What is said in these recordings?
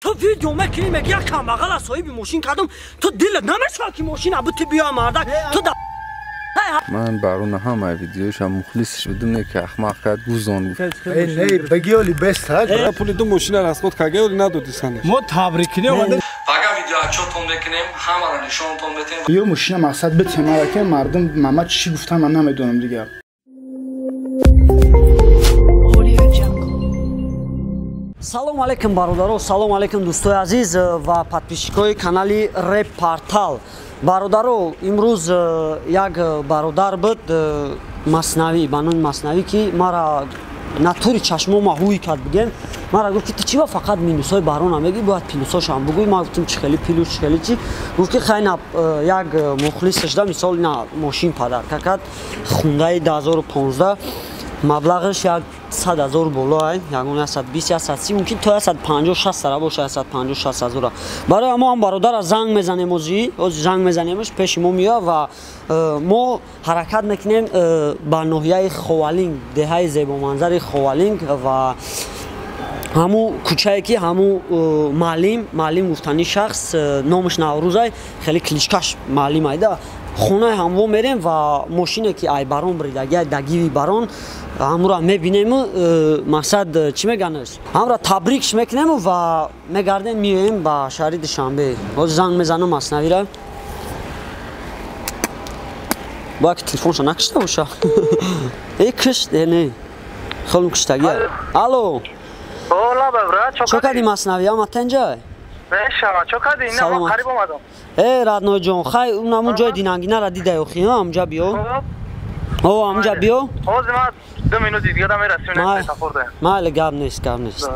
Ту видео мекунӣ, меги як камбағала соҳиби мошин кардам, ту дилат намешавад ки мошина бути биё мардак, ту да ман барона ҳамаи видеоша мухлисш будум, не ки ахмақ кард, гузон гуфт. Э, не, баги оли бест ҳа. Пули ду мошина расход карга, оли надоди санаш. Мо табрик кунем омадем. Пага видеоотчётон мекунем, ҳамаро нишонтон метем. Ё мошина мақсад битемара ки мардум мама чӣ гуфтан, ман намедонам дигар. Салом алейкум, бародаро, салом алейкум, дӯстои азиз ва подписчикои канали Реп Портал. Бародаро, имрӯз як бародар буд, Маснавӣ, ба номи Маснавӣ, ки мара натури чашмома ҳуй кард, бигем. Мара гуфт, ки ту чӣ ба фақат минусҳои барона мегӣ, бояд плюсҳошам бугӯй. Ман гуфтам, чӣ хели плюс, чӣ хели чӣ? Гуфт, ки хайна як мухлисаш да, мисол, ина мошин подарка кард, Хундаи 2015, маблағаш як 100 000 боло, ай ягон 120, 130, мумкин то 150, 60 сара боша, 150, 60 ҳазора. Барои мо ҳам бародара занг мезанем, ози занг мезанемш, пеши мо меояд ва мо ҳаракат мекунем ба ноҳияи Ховалинг, деҳаи зебоманзари Ховалинг ва ҳамун кӯчае ки ҳамун маълим, маълим гуфтани шахс, номаш Наврӯзай, хеле кличкаш Маълим айда, хонаи ҳамво мерем ва мошине ки ай барон бридаги, ай дагиви барон, ҳамура мебинему, мақсад, чӣ меганаш, ҳамра табрикш мекунему ва мегардем, меоем ба шаҳри Душанбе. Ҳозир занг мезанам Маснавира, бояд ки телефонша накишта боша. Э, кишт, э, не, хелм киштаги. Алло, чо кардӣ, Маснавӣ? Ама тенҷай? Э, родной ҷон, хай, унамун ҷои динангинара дидай охи, ҳамҷа биё, о, ҳамҷа биё. Майли, гап нест, гап нест.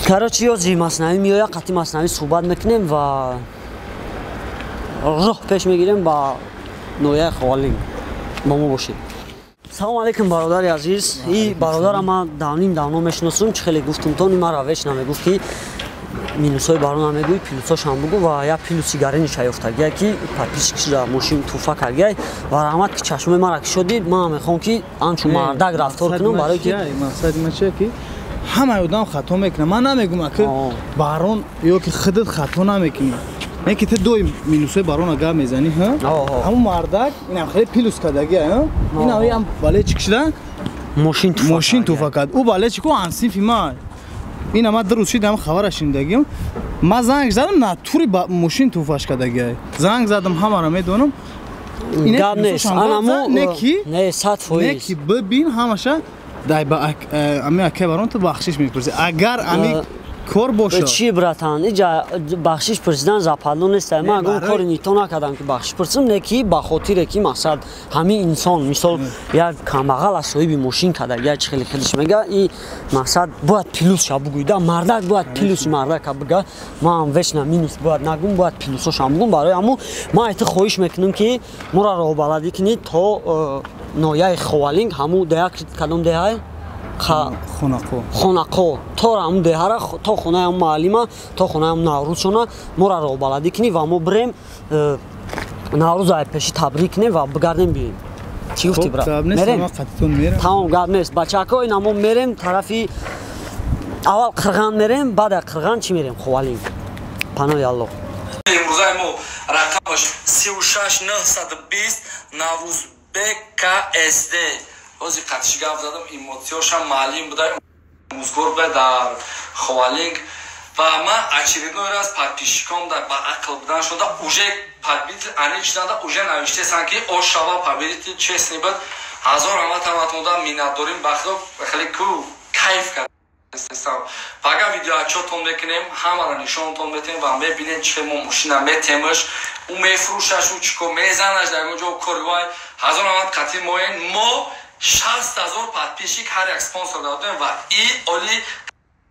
Короче, ёзи Маснавӣ меояд, қатъи Маснавӣ суҳбат мекунем ва роҳ пеш мегирем ба ноҳияи Ховалинг. Бо мо бошед. Салом алейкум, бародари азиз. И бародара ман давним давно мешиносам. Чӣ хеле гуфтум, тони мара вечно мегуфт, ки минусҳои барона мегӯй, плюсҳошам бугӯ. Ва як плюси гариниша ёфтагия, ки подписчикшда мошин туҳфа кардгиай. Ва раҳмат, ки чашмои мара кишодӣ. Ман мехоҳам, ки ҳамчун мардак рафтор кунам, барое ки мақсади ман чия, ки ҳамаи одам хато мекунад. Ман намегум, аки барон ё ки худат хато намекунӣ, не ки ту доим минусҳои барона гап мезанӣ. Ҳамун мардак инам хеле плюс кардагия, инам бале чӣ кишида, мошин туҳфа кард. Ӯ бале чӣ ку ҳамсинфи ман, ина ман ду рӯз шид ҳам хабара шинидагим. Ман занг задам, натури мошин туҳфаш кардагия. Занг задам, ҳамаро медонам. Гап нест. Не, 100%. Ки бибин, ҳамаша дай ба ами акай барон ту бахшиш мепурсӣ, агар ами кор бошад. Чӣ, братан, иҷа бахшиш пурсидан западло нест. Ман агон кори нито накардам, ки бахшиш пурсам. Не ки ба хотире ки мақсад ҳамин инсон, мисол, як камбағал аз соҳиби мошин карда, як чи хеле хелиш мега, и мақсад бояд плюсша бугӯйда. Мардак бояд плюси мардака бига. Ман вечно минус бояд нагум, бояд плюсошам бугум. Барои ҳамун ман айти хоҳиш мекунам, ки моро роҳбаладӣ кунед то ноҳияи Ховалинг, ҳамун деҳа, кадом деҳае? Хонақо. Хонақо. То ҳамун деҳара, то хонаи ҳамун маълима, то хонаи ҳамун Наврӯзшона моро роҳбаладӣ кунӣ ва мо бирем, Наврӯз ай пеши табрик кунем ва бигардем, биёем. Чӣ гуфтӣ, брат? Мерем, тамом, гап нест. Бачаҳако, ина мо мерем тарафи аввал Қирған мерем, баъд аз Қирған чӣ мерем? Ховалинг. Панои Аллоҳ. Имрӯзаи мо рақамаш 36920, Наврӯзбек КСД. Ҳозир қатиши гап задам, эмоцияшам, маълим буда, омӯзгор буда дар Ховалинг. Ва ман очередной раз подписчиком да ба ақл будан шуда, уже победитель аниқ шуданда, уже навиштесанд, ки ошава победитель честный буд. Ҳазор раҳмат ҳаматонда, миннатдорим. Ба худо, хеле ку кайф кард. Пага видеоотчётон мекунем, ҳамаро нишонтон метем ва мебинем, чӣ мо мошина метемаш, ӯ мефурӯшаш, ӯ чӣ кор мезанаш дар ягон ҷо кори вай. Ҳазор раҳмат, қатъи моен. Мо 60 000 подписчик ҳар як спонсор додем ва и оли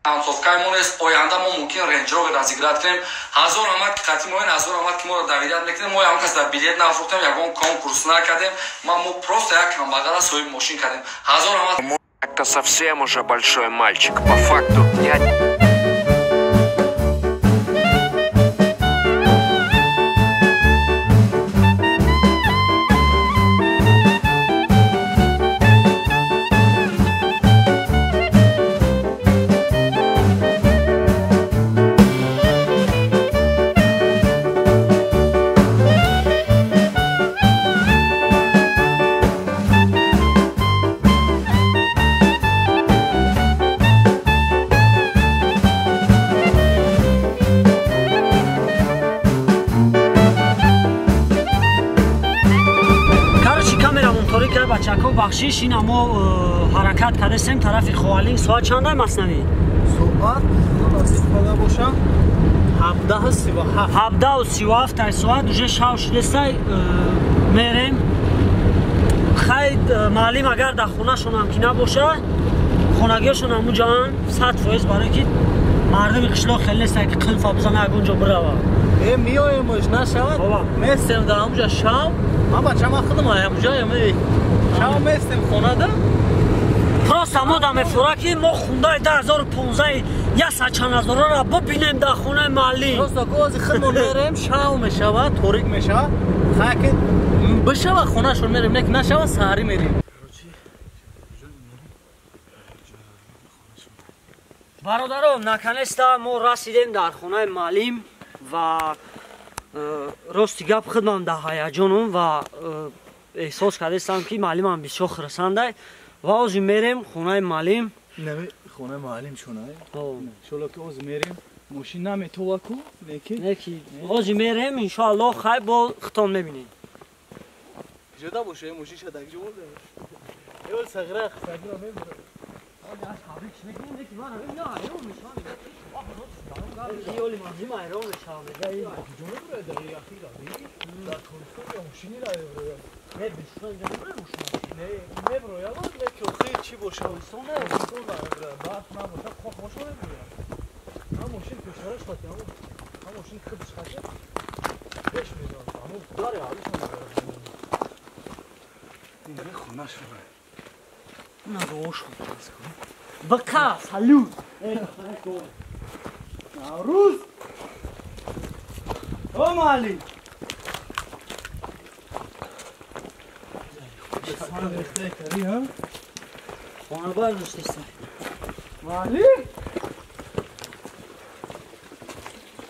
концовкаи мо нест. Оянда мо мумкин Рейндж Ровер разыграть кунем. Ҳазор раҳмат, ки қатъи моен. Ҳазор раҳмат, ки моро доверять мекунем. Мо ягон кас дар билет нафурӯхтем, ягон конкурс накардем. Мо просто як камбағала соҳиби мошин кардем. Ҳазор раҳмат. Так-то совсем уже большой мальчик. По факту я бахшиш ина мо ҳаракат кардастем тарафи Ховалинг. Соат чандай Маснавӣ? Соат насиб карда бошам 17:37. 17:37 соат уже шав шудестай мерем. Хай маълим агар дар хонашонам ки набоша, хонагиашон ҳамунҷоанд 100%, барое ки мардуми қишлоқ хеле нестанд ки қилфа бизана ягон ҷо бирава. Миёемш нашавад, местем дар ҳамунҷа шав. Ман бача ман худам ҳамунҷаем. Шав местем хонада. Просто мо да мефура ки мо хундаи 2015 яса чанд ҳазорора бибинем дар хонаи маълим. Просто гози худмон мерем, шав мешавад, торик мешавад. Хай ки бишава хонашон мерем, не ки нашава саҳарӣ мерем. Бародаро, наконец-то мо расидем дар хонаи маълим ва рости гап худмам дар ҳаяҷонум ва эҳсос кардастам ки маълимам бисёр хурсандай ва ози мерем хонаи маълим. Хонаи маълим шонай? Иншоалло ки ози мерем. Мошин наметова ку? Неки? Неки. Ози мерем, иншоалло хай бо хитон мебинем. Куҷода боша? Мошин шадак ҷо бурда. Эвал сағира, сағира мебурад. Бака, салют! Навруз! О, Мали! Мали!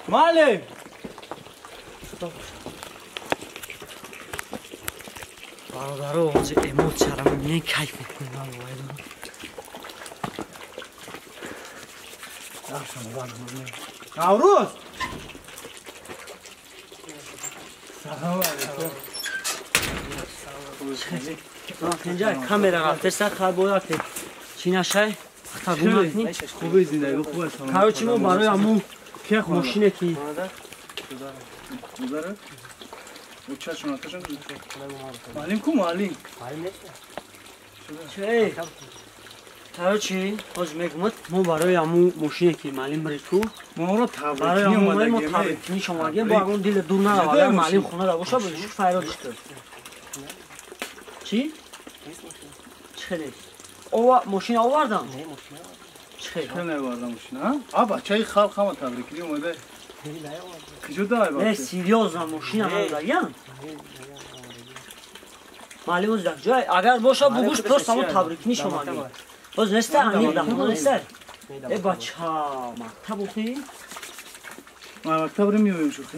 Мали! Бародаро, ҳозир эмоцияро мебинем, кайф мекунем. Навруз! Салом алейкум. Инҷа камера рафтеста, хай бояд чӣ нашай? Хатагун накунӣ? Хуби зиндагӣ хуб аст. Короче, мо барои ҳамун мошине ки Маълим ку маълим? Чӣ? Короче, ҳозир мегӯмад, мо барои ҳамун мошине ки маълим бирид ку, мо онро табрикунӣ омадагем. Мо табрикуниш омадагем, бо ягон дил дур нарав, агар маълим хонада боша, бо файродиш кун. Чӣ? Чӣ хеле? Ова мошина овардам? Не, мошина. Чӣ хеле наовардам мошина? А бачаи халқ ҳама табрикунӣ омада. Куҷо дай бача? Не, серьёзно, мошина надодаям. Маълим оз дар ҷой, агар боша бугӯш, просто ҳамон табрикуниш омадем. Боз неста, амир дар хона неста. Э бача, мактаб охи? Мактаб ро меоем шухи.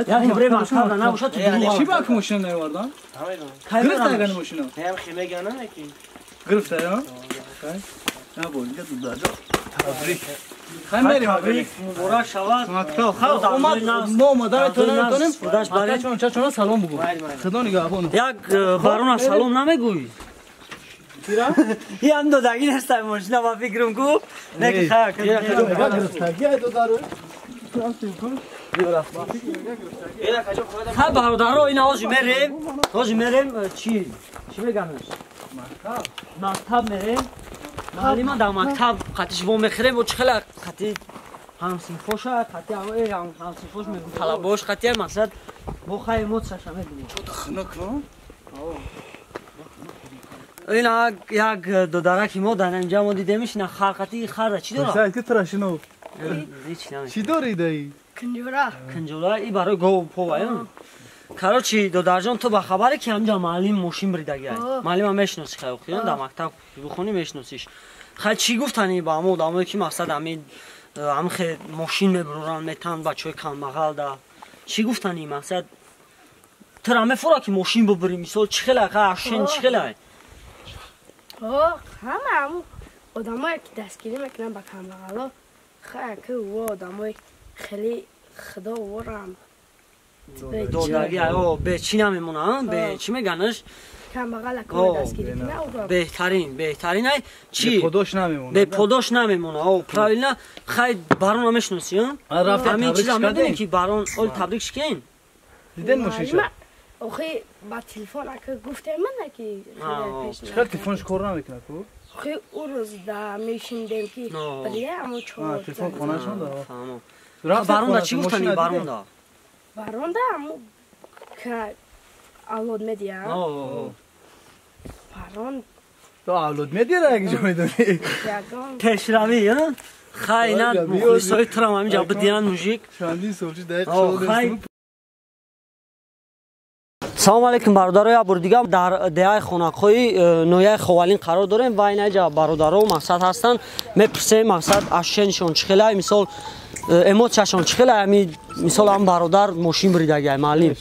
Як бре мактаб набошад, ту дурӯғ. Чӣ ба мошина наовардан? Гирифта ягани мошина? Не, ҳам хемегана неки. Гирифта, я? Хай. На бо, дига дудаҷо. Табрик. Хай мерем, табрик муборак шавад. Мактаб хай омад, мо омада метонем. Бачаҳо чачона салом бугу. Худо нигаҳбон. Як барона салом намегӯӣ? Ям додаги нестай мошина ба фикрам ку. Неки хай. Гирифтаги додару. Хай бародаро, ина ҳозир мерем. Ҳозир мерем чӣ? Чӣ меганаш? Мактаб. Мактаб мерем. Маълима дар мактаб қатиш во мехӯрем, бо чӣ хела қати ҳамсинфоша, қати ҳамсинфош мегӯм, талабош қати мақсад бо хай эмоцияша мебинем. Чӣ хунук, но? Ина як додараки мо дар инҷа мо дидемиш, ина хар қати харра чӣ дора? Сайд ки трашинов. Чӣ дори даи? Кунҷура. Кунҷура и барои гов пова, ё? Короче, додарҷон, ту ба хабаре ки ҳамҷа маълим мошин биридагиай. Маълима мешиносӣ хай охи, дар мактаб бихонӣ мешиносиш. Хай чӣ гуфтани ба ҳамо одамое ки мақсад ҳамин ҳамхе мошин мебуранд, метан бачаҳои камбағал да. Чӣ гуфтани мақсад? Тура мефура ки мошин бубурӣ, мисол чӣ хелай, хай ашин чӣ хелай? Ҳама ҳамун одамое ки дастгирӣ мекунанд ба камбағало, хай ки во одамои хеле худо ворам додаги, аё бе чӣ намемонанд, бе чӣ меганаш? камбағала кор дастгирӣ кунад. Беҳтарин, беҳтарин ай чӣ? Беподош намемонад. Беподош намемонад. О, правильно. Хай барона мешносӣ, ҳамин чиза медонӣ ки барон ол табрик шикен? Диден мошинша? Охи ба телефон ака гуфтем ман ки чикар телефонш кор намекунад ку? Охи ӯ рӯз да мешинидем ки бале амо чор телефон хонашон да. Баронда чӣ гуфтани баронда? Баронда амо авлод медиа. Барон то авлод медиа як ҷо медонӣ. Пешравӣ, хай на мухлисои турам ҳаминҷа бидиҳанд мужик. Чандин сол чи дақиқ шуд. Салом алейкум бародаро, як бор дига дар деҳаи Хонақҳои ноҳияи Ховалин қарор дорем ва инаҷа бародаро мақсад ҳастанд. Мепурсем мақсад ощущенияшон чӣ хелай, мисол эмоцияшон чӣ хелай, ҳами мисол ҳам бародар мошин буридагиай маълим.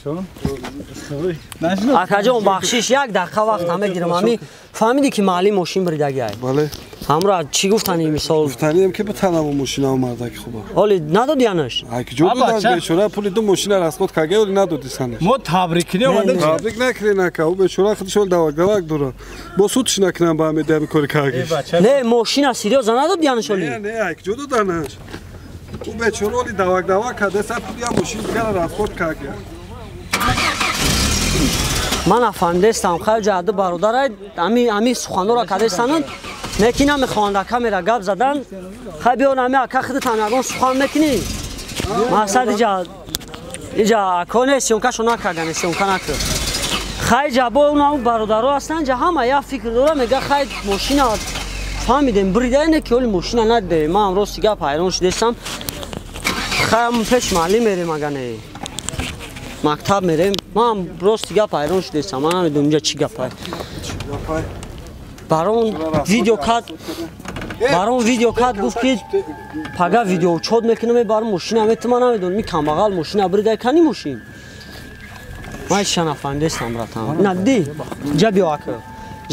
Акаҷон бахшиш, як дақиқа вақт ҳам мегирам. Ҳами фаҳмидӣ ки маълим мошин буридагиай? Бале. Ҳамра чӣ гуфтани мисол? Гуфтанием ки битанаву мошина омардаки хуба. Ҳоли надоди янаш? Ай ки ҷо доданд бечора пули ду мошина расход карда, оли надоди санаш. Мо табрик кунем омадем. Табрик накунем ака, ӯ бечора худаш оли давак-давак дорад. Бо судш накунам ба ҳамин дами кори кардагиш. Не, мошина серьёзно надоди янаш оли? Не, не, ай ки ҷо доданаш? Ӯ бечора оли давак-давак карда, са пули я мошин дигара расход карда. Ман нафаҳмидастам, хайр ҷа ду бародарай ҳами суханҳоро кардестананд. Неки намехоҳанд дар камера гап задан. Хай биён ҳами ака худатам ягон сухан мекунӣ? Мақсад иҷа ако не съёмкашо накардан, съёмка накард. Хай ҷа бо унам бародаро ҳастанд, ҷа ҳама як фикр дора, мега хай мошина фаҳмидем бурида, не ки оли мошина надидаем. Ман ҳам рости гап ҳайрон шудестам. Хай ҳам пеш маълим мерем, ага не мактаб мерем. Ман рости гап ҳайрон шудестам, ман намедонам инҷа чӣ гапай. Барон видео кад гуфт ки пага видеоучёт мекунам, барон мошина метима, намедонам ин камбағал мошина бурида, кани мошин? Ман ҳеч нафаҳмидастам братан. На ди, ҷа биё ака,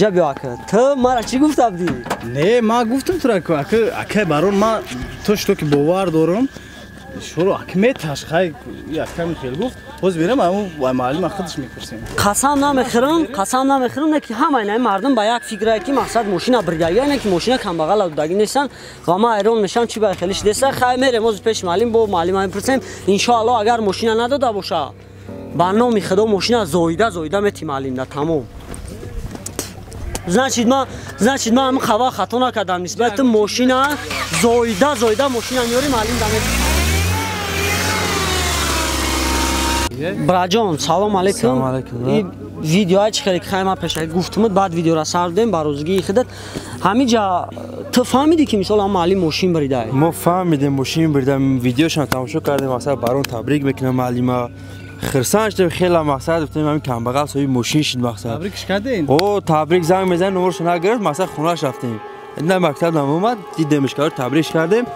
ҷа биё ака. Ту мара чӣ гуфта будӣ? Не, ман гуфтам тура ку ака, ака барон ман то что ки бовар дорам, шуро ака меташ, хай яками хел гуфт. Боз берем аму маълима худаш мепурсем. Қасам намехӯрам, қасам намехӯрам, не ки ҳамаи наи мардум ба як фикрае ки мақсад мошина буридагӣ, не ки мошина камбағала додагӣ нестанд ва ман ҳайрон мешавам чӣ ба хеле шудеста. Хай мерем оз пеш маълим, бо маълима мепурсем. Иншоаллоҳ агар мошина надода боша, ба номи худо мошина зоида зоида мети маълимда тамом. Значит ман ҳамин хабар хато накардам нисбати мошина зоида зоида мошина меёри маълимда мети. Браҷон, салом алейкум. Ин видеои чӣ хеле хай ман пешакӣ гуфтумуд, баъд видеора сар додем ба розигии худат. Ҳаминҷа ту фаҳмидӣ ки мисол ҳам маълим мошин бурида? Мо фаҳмидем мошин бурида, видеошон тамошо кардем, мақсад барон табрик мекунам маълима. Хирсан шудем хеле, мақсад гуфтем ҳамин камбағал соҳиби мошин шуд мақсад. Табрикш кардем? О, табрик занг мезанем, номершо нагирифт, мақсад хонааш рафтем. На мактаб намомад, дидемш кар, табрикш кардем.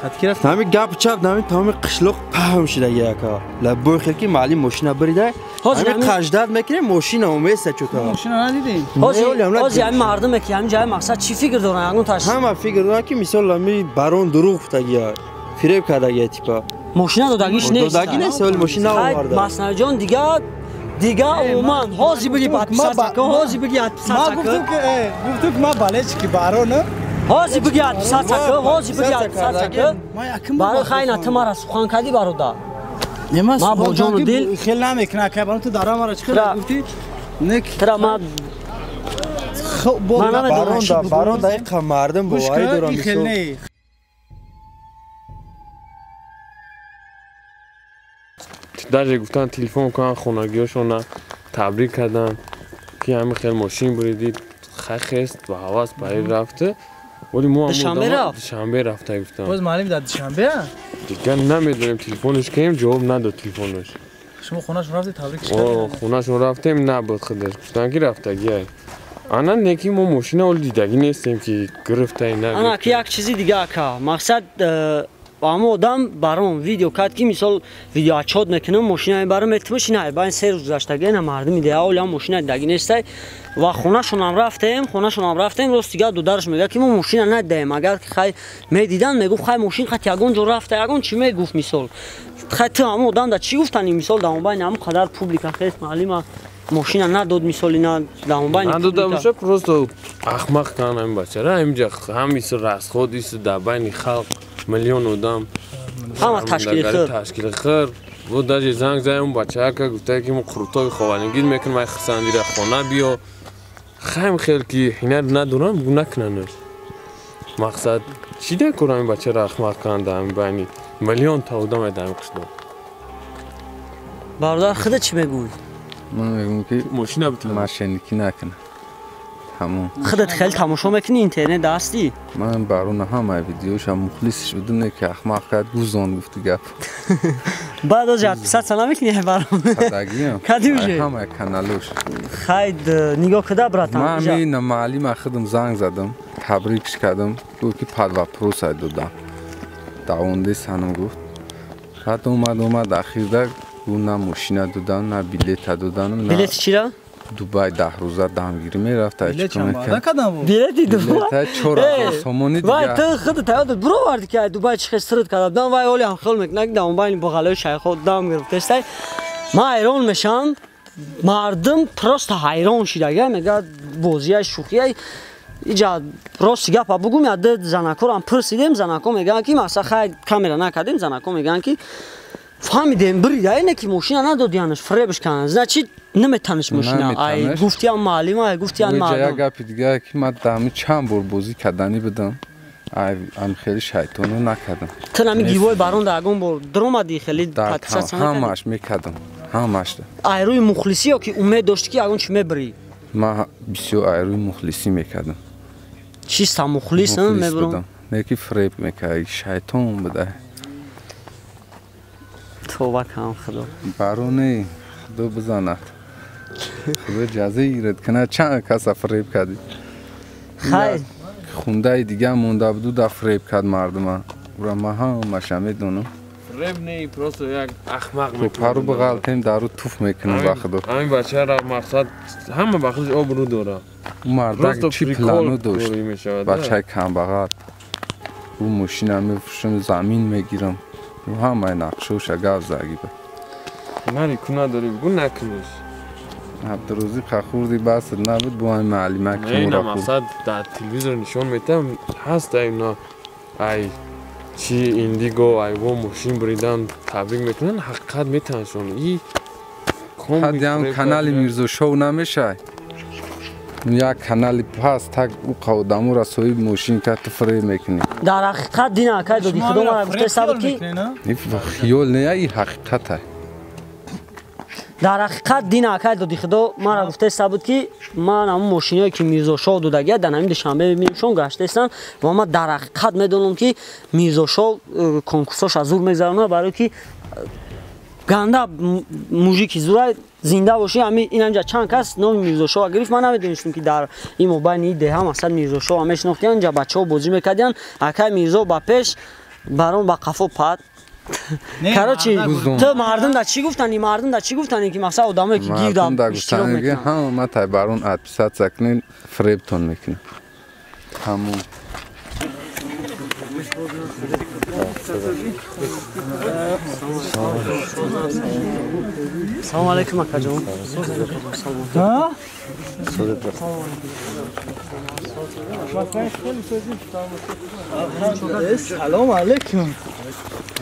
Ҳамин гап чап ҳамин тамоми қишлоқ паҳм шудаги ака. Лаббои хел ки маълим мошина бурида. Ҳамин қаждат мекунем, мошина оместа чута. Мошина надидем. Ҳози ҳамин мардуме ки ҳамин ҷои мақсад чӣ фикр доранд? Ягон таш ҳама фикр доранд ки мисол ҳамин барон дурӯғ гуфтагия, фиреб кардагия типа. Мошина додагиш нест. Додагӣ нест, ҳоли мошина оварда. Маснавиҷон дига умуман ҳози биги подписаться кун, ҳози биги подписаться кун. Ман гуфтам ки гуфтам ки ман болельщики барона. Ҳози биги подписаться кун, ҳози биги подписаться кун. Барои хайна ту мара сухан кардӣ бародар. Ман бо ҷону дил хел намекунам, ака барон ту дара мара чӣ хел гуфтӣ? Не тра ман барон дақиқа мардум боварӣ дорам. Хел не. Даже гуфтан телефон кунан хонагиҳошона табрик карданд ки ҳамин хел мошин буридӣ, хест ба ҳавас бари рафта. Вале мо душанбе рафта гуфтам. Боз маълим дар душанбе? Дигар намедонем, телефонаш кардем, ҷавоб надод телефонаш. Шумо хонашон рафтед, табрикш кардед? Хонашон рафтем, набуд худаш. Гуфтанд ки рафтагиай. Ана неки мо мошина оли дидагӣ нестем ки гирифтай нагирифтай. Ана ки як чизи дига ака, мақсад ҳамо одам барон видео кард ки мисол видеоотчёт мекунам, мошина мебарам, метимаш ина байн се рӯз гузаштаги, ина мардуми деҳа оли ҳам мошина дидагӣ нестай. Ва хонашонам рафтем, рост дига дудараш мега ки мо мошина надидаем. Агар ки хай медидан, мегуфт хай мошин хат ягон ҷо рафта, ягон чӣ мегуфт мисол. Хай ту ҳамо одам да чӣ гуфтани мисол дар мобайни ҳамо қадар публика хест маълима Мошина надод мисоли на дамбани. Надода боша просто ахмақ кан ҳамин бачара ҳаминҷа ҳам ис расход ис дар байни халқ миллион одам. Ҳама ташкили хир. Ташкили хир. Бо даже занг зад он бачака гуфта ки мо қурутои хованигид мекунем ай хурсандира хона биё. Хайм хел ки ина надорам бугу накунанд. Мақсад чӣ дар кор ҳамин бачара ахмақ кан дар ҳамин байни миллион та одам дар ҳамин қишлоқ. Бародар худат чӣ мегӯӣ? Ман мегӯям ки мошина битавон. Мошенникӣ накунад. Тамом. Худат хеле тамошо мекунӣ интернет ҳастӣ? Ман барона ҳамаи видеоша мухлисш будум, не ки ахмақ кард гузон гуфти гап. Баъд ози отписаться намекунӣ барон? Кадагиам. Кадӣ уже? Ҳамаи каналош. Хайд нигоҳ куда братан. Ман ин маълима худам занг задам, табрикш кардам, гуфт ки под вопрос ай додам. Давонде санам гуфт. Баъд омад ахирда гуфт на мошина додан, на билета доданам, на билети чира? Дубай 10 рӯза дамгирӣ мерафт. Билети Дубай 4000 сомонӣ дигар. Вай ту худат таёдат буровардӣ ки Дубай чӣ хел сирд кардам. Вай оли ҳам хел мекунад ки дамбайни боғалои шайхо дам гирифтестай. Ман ҳайрон мешавам. Мардум просто ҳайрон шидага мегӯяд бозияй шӯхияй. Иҷа рости гапа бугум я ду занакорам пурсидем, занако мегӯянд ки масалан хай камера накардем, занако мегӯянд ки фаҳмидем бирида ине ки мошина надодиянаш фиребш карданд. Значит наметаниш мошина. Ай гуфтиям маълим, ай гуфтиям мардум. Як гапи дигар ки ман даҳми чанд бор бозӣ карданӣ будам, ай ам хеле шайтоно накардам. Ту нами гивой барон да ягон бор даромадӣ хеле подписаться накардӣ? Ҳамааш мекардам, ҳамааш. Ай рӯи мухлисӣ ё ки умед доштӣ ки ягон чӣ мебирӣ? Ман бисёр ай рӯи мухлисӣ мекардам. Чиста мухлис мебирам? Не ки фиреб мекард, шайтон буда. Тавба кам худо. Бароне худо бизанад. Худо ҷаза гирад кунад чанд каса фиреб кардӣ. Хайр. Хундаи дига монда буду да фиреб кард мардума. Ура ман ҳамаша медонам. Фиреб не, просто як ахмақ мекунад. Пару бағалтем дару туф мекунам ба худо. Ҳамин бачара мақсад ҳама ба худаш обрӯ дорад. Ӯ мардак чӣ плану дошт? Бачаи камбағал. Ӯ мошина мефурӯшам, замин мегирам. Ҳамаи нақшоша гап загиба. Нари ку надорӣ бугу накуниш. Абдурӯзиқ хурди баст набуд бо ҳамин маълима ки Не, мақсад дар телевизор нишон метам ҳаст ай на ай чи индиго ай во мошин буридан табрик мекунанд, ҳақиқат метаншон. И ҳадям канали Мирзошоу намешай. Як канали пас так ӯ одаморо соҳиби мошин кард ту фиреб мекунӣ. Дар ҳақиқат дина акай доди худо мара гуфтеста буд ки хиёл не, и ҳақиқат. Дар ҳақиқат дина акай доди худо мара гуфтеста буд ки ман ҳамун мошиное ки Мирзошоу додагия дар ҳамин Душанбе мебинамшон гаштаистанд ва ман дар ҳақиқат медонам ки Мирзошоу конкурсоша зур мегзаронад, барое ки ганда мужики зурай зинда бошӣ. Ҳамин инамҷа чанд кас номи Мирзошоу гирифт. Ман намедонистам ки дар ин мобайни деҳа мақсад Мирзошоу мешинохтиян, инҷа бачаҳо бозӣ мекардиян. Акай Мирзо ба пеш, барон ба қафо пад. Короче, ту мардум да чӣ гуфтани? Мардум да чӣ гуфтани ки мақсад одамое ки гирда иштирок мекунанд? Ҳама тай барон отписаться кунед, фиребтон мекунад. Тамом. Салом алейкум акаҷон. Салом алейкум.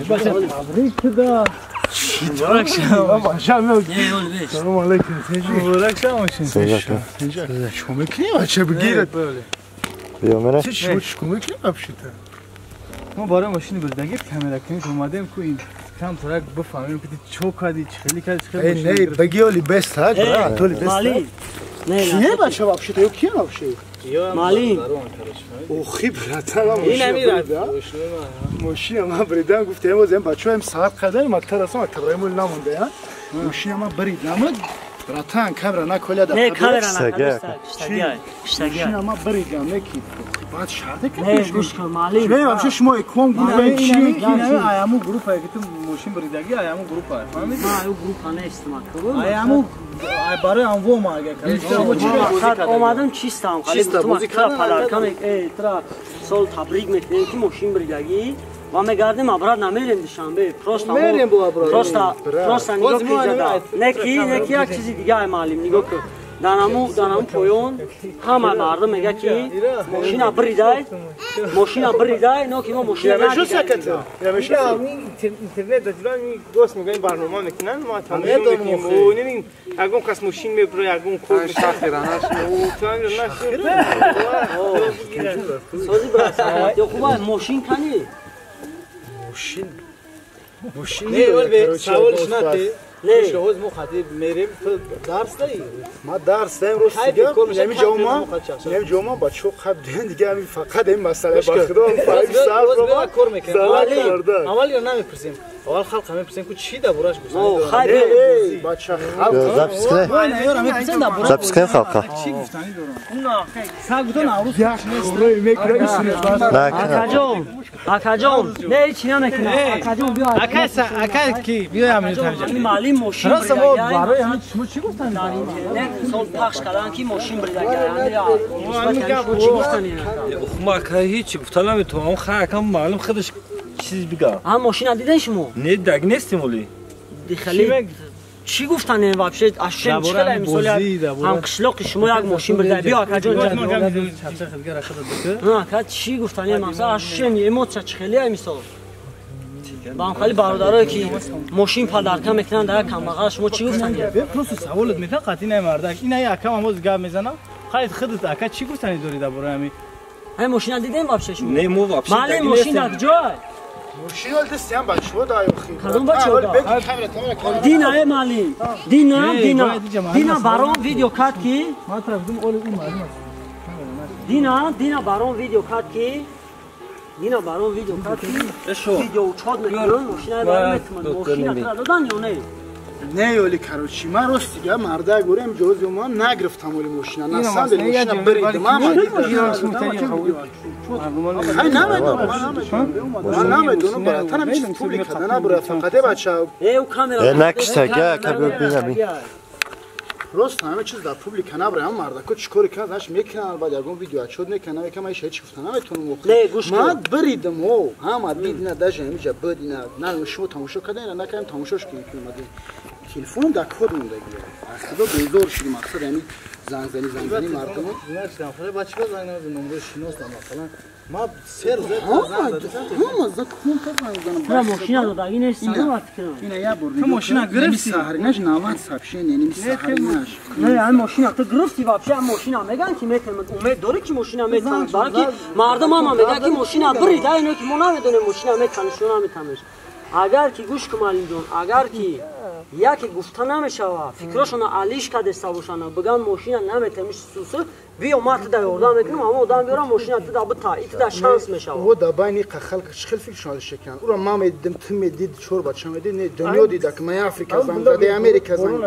Табрик куда. Салом алейкум. Муборак шава. Чӣ мекунӣ бача бигирад. Чӣ мекунӣ вообще-то? Мо барои мошини бурдагӣ камера кунем омадем ку ин кам тарак бифаҳмем ки чо кардӣ, чӣ хеле кардӣ, чӣ хеле. Не, баги оли бест ҳа, брат, оли бест. Не, бача вообще-то, ё кия вообще? Малим. Охи, братан, мошина брида. Мошина ман бридам, гуфтем боз ин бачаҳоем саат кардем, мактаб расам, мактаб мол намонда, я. Мошина ман бридам, братан, камера наколя да. Не, камера наколя. Мошина ман бридам, не ки. Баъд шарте ки. Не, гӯш кун, малим. Не, вообще шумо икон гурӯҳ чи? Аяму гурӯҳ ки ту мошин бридагӣ, аяму гурӯҳ. Фаҳмидӣ? Ман аю гурӯҳ нестам, акӯ. Аяму барои анво ма агар омадам чистам, тра подарка тра сол табрик мекунем ки мошин бридагӣ. Ва мегардем обратно мерем Душанбе. Просто мерем бо обратно. Просто нигоҳ кун. Неки як чизи дига маълим нигоҳ кун. Данаму поён ҳама мардум мега ки мошина бридай, но ки мо мошина надидем. Интернет дар ми гост мегӯянд барнома мекунанд, мо тамошо мекунем. О, небин, ягон кас мошин мебура, ягон кор мешавад. Сози брат, ё хуба мошин кани? Мошин. Не, саволш нате. Не, шоҳоз мо хати мерем, ту дарс даи? Ма дарс даем, рост дига. Неми ҷома бачаҳо қаб диҳанд, дига ҳамин фақат ин масъала ба худо фаҳми сар ро кор мекунем. Аввал ё намепурсем. Аввал халқ мепурсем ку чӣ дар бораш гуфтани дорад. Хайр, бача халқ. Запись кунем. Запись кунем халқа. Чӣ гуфтани дорам? Саг гуфта Наврӯз Акаҷон, акаҷон, не ҳеҷ намекунам. Акаҷон биё. Ака ки биё ҳамин тараф. Маълим мошин рост мо барои ҳамин шумо чӣ гуфтани дар интернет мисол пахш кардан ки мошин брида. Чӣ гуфтани? Ма ҳеҷ гуфта наметавонам. Хай акам маълим худаш чиз бига. А мошина диден шумо? Не, даг нестем оли. Хеле чӣ гуфтани вообще? Ашем чӣ хеле мисол ҳам қишлоқи шумо як мошин брида. Биё акаҷон. Ака чӣ гуфтани масалан ашем эмоция чӣ хеле мисол? Ба хали бародарое ки мошин падарка мекунанд дар як камбағал шумо чӣ гуфтани? Просто саволат метавон қатъи най мардак. Ин ай акам ҳамоз гап мезанам. Хайр худат ака чӣ гуфтани дорӣ дар бораи ҳамин? Ҳай мошина дидем вообще шумо? Не, мо вообще. Маълим мошин дар куҷой? Мошин ҳол дастиам бачаҳо дай охи. Кадом бачаҳо? Дина э маълим. Дина барон видео кард ки ман тараф дум оли ӯ маълим аст. Дина барон видео кард ки видео учод мекунанд, мошина барон метуманд. Мошина тра додан ё не? Не, оли короче, ман рост дига мардак горем ҷози ман нагирифтам оли мошина. На самом деле мошина брид. Ман хай намедонам, ман намедонам, братанам чиз публика набура, фақат бача. Э, накиштага, ака бинам. Рост ҳама чиз дар публика набура, ҳам мардако чӣ кори кард, аш мекунанд, баъд ягон видео отчёт мекунанд, якам аш ҳеҷ гуфта наметонам. Ман бридам, о, ҳама дидна, даже ҳамиҷа бидина, на шумо тамошо кардем, на накардем, тамошош кунем ки омадем. Телефонам дар кор мондаги. Аз худо безор шудем, мақсад ҳамин зангзанӣ мардум. Нашидам, худо бачаҳо занг назананд, номрои шиносам масалан. Ма се рӯз занг задам. Ҳама зад кун та занг занам. Ту мошина додаги нест, сар фикрам. Ина як бор. Ту мошина гирифти? Саҳринаш 90 сообщение, ними саҳринаш. Не, ҳамин мошина ту гирифти вообще, ҳамин мошина меган ки метавонад, умед дорӣ ки мошина метавонад, балки мардум ҳама меган ки мошина бирид, ино ки мо намедонем мошина метавонад ё наметавонад. Агар ки гӯш кун маълимҷон, агар ки яке гуфта намешава, фикрашона алиш кадеста бошанд, биган мошина наметавониш сусу, биё ман туда ёрдам мекунам, ҳама одам биёрам мошина туда бита, и туда шанс мешава. О, дар байни халқ чӣ хел фикршон алиш мекунанд? Ура ман медидам, ту медид, чор бача медид, не дунё дида ки ман Африка занг заде, Америка занг.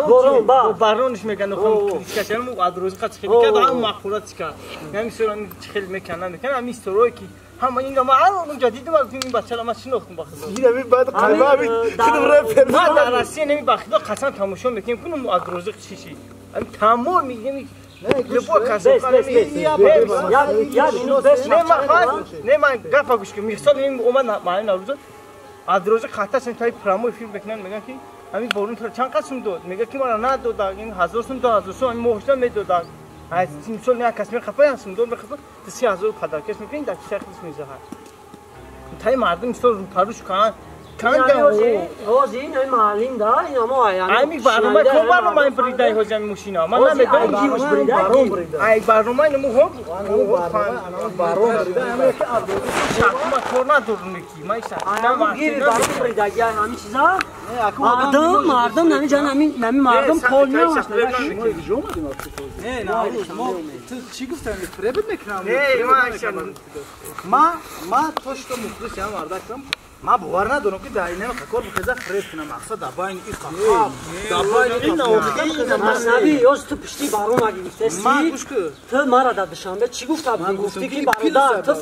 Борон ба. Барониш мекунанд, критикашам адрӯзи қад хел кард, ҳам мақулат чӣ кард. Ҳамин сура чӣ хел мекунанд, намекунанд, ҳамин исторое ки ҳама инро ман онҷа дидам, гуфтам ин бачаро ман шинохтам ба худо. Ин ҳамин баъд қалба ҳамин худам рэпер. Ман дар Россия неми ба худо қасам тамошо мекунем, кунам аз рӯзи чӣ ши. Ҳамин тамом мегӯем любой кас. Не, ман гапа гӯш кун. Мисол ин омад маълим Наврӯз аз рӯзи хаташ таи прямой эфир мекунанд, мегӯянд ки ҳамин борон туро чанд қад сум дод? Мегӯяд ки маро надода, ин 1000 сум, 2000 сум, ҳамин моҳашда медодад. Аз мисол як кас мехапа, як сум дод мехапа, 3000 падаркаш мекунӣ, дар киса худаш мезаҳад. Таи мардум мисол рӯпарӯш кан Ҳозир ин ҳамин маълим да, ин ҳамо ами барнома ко барнома ин бридаи ҳозир ҳамин мошина. Ман намедонам ки ай барнома ин мо ҳо барон брида, ҳамин ки ма кор надорам ки ман гири барон бридаги ҳамин чиза. Мардум ҳамин ҷан ҳамин мардум пол меомад. Не, Наврӯз, мо ту чӣ гуфтам, фиреб мекунам? Не, ман то что мухлиси ҳам мардакам. Ман бовар надорам ки дар инами кор бихеза фиреб кунам. Мақсад дар байни ин қафаб, дар байни ин Наби, ёз ту пишти барон нагирифтеси. Ту мара дар Душанбе чӣ гуфта будӣ? Гуфтӣ ки бародар, ту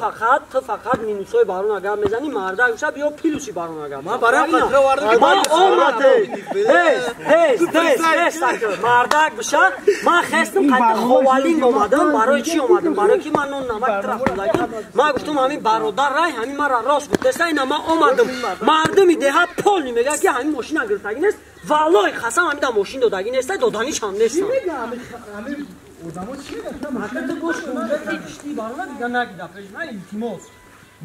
фақат минусҳои барон агар мезанӣ, мардак биша биё плюси барон агар. Ман барои қатра овардам ки ман омадам. Ҳез, ҳез, ҳез, ҳез, мардак биша, ман хестам қайта ховалинг омадам. Барои чӣ омадам? Барои ки ман нон намак тараф додагим. Ман гуфтам ҳамин бародар рай, ҳамин мара рост гуфтеса, ина ман омадам. Мардуми деҳа полни мегӯяд ки ҳамин мошина гирифтагӣ нест. Валлоҳи қасам ҳамин да мошин додагӣ нест, доданиш ҳам нестам. Одамо чӣ мегӯянд? Ҳаққа ту гӯш кун, пишти барона дига нагида пеш ман илтимос.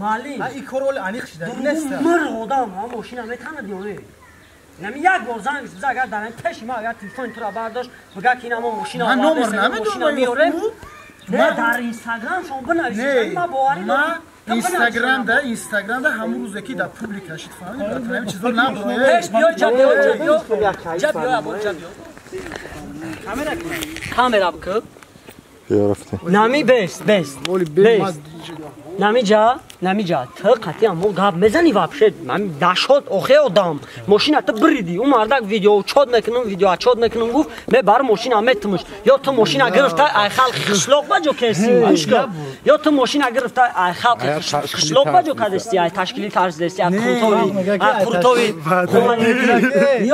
Маълим. Ин кор оли аниқ шида нест. Мир одам ҳа мошина метанад ё не? Нами як бор занг биза, агар дар пеши ма агар телефони туро бардошт, бигӯяд ки ина мо мошина овардем, мошина меорем. Не, дар Инстаграм шон бинависед, ман боварӣ дорам. Инстаграм да ҳамон рӯзе ки дар публика шид, фаҳмидӣ? Братан, ҳамин чизо наброяд. Пеш биё, ҷа биё, ҷа биё. Ҷа биё, або ҷа биё. Камера бикӯ. Нами бест, бест. Бест. Намиҷа, намиҷа, ту қатъиян мо гап мезанӣ вообще. Ман дашот охе одам. Мошина ту биридӣ. Ӯ мардак видео чот мекунам, видео чот мекунам гуфт, мебар мошина метумш. Ё ту мошина гирифта ай халқи қишлоқ ба ҷо кесӣ. Гӯш кун. Ё ту мошина гирифта ай халқи қишлоқ ба ҷо кадестӣ, ай ташкили тарз дестӣ, ай қуртови, ай қуртови.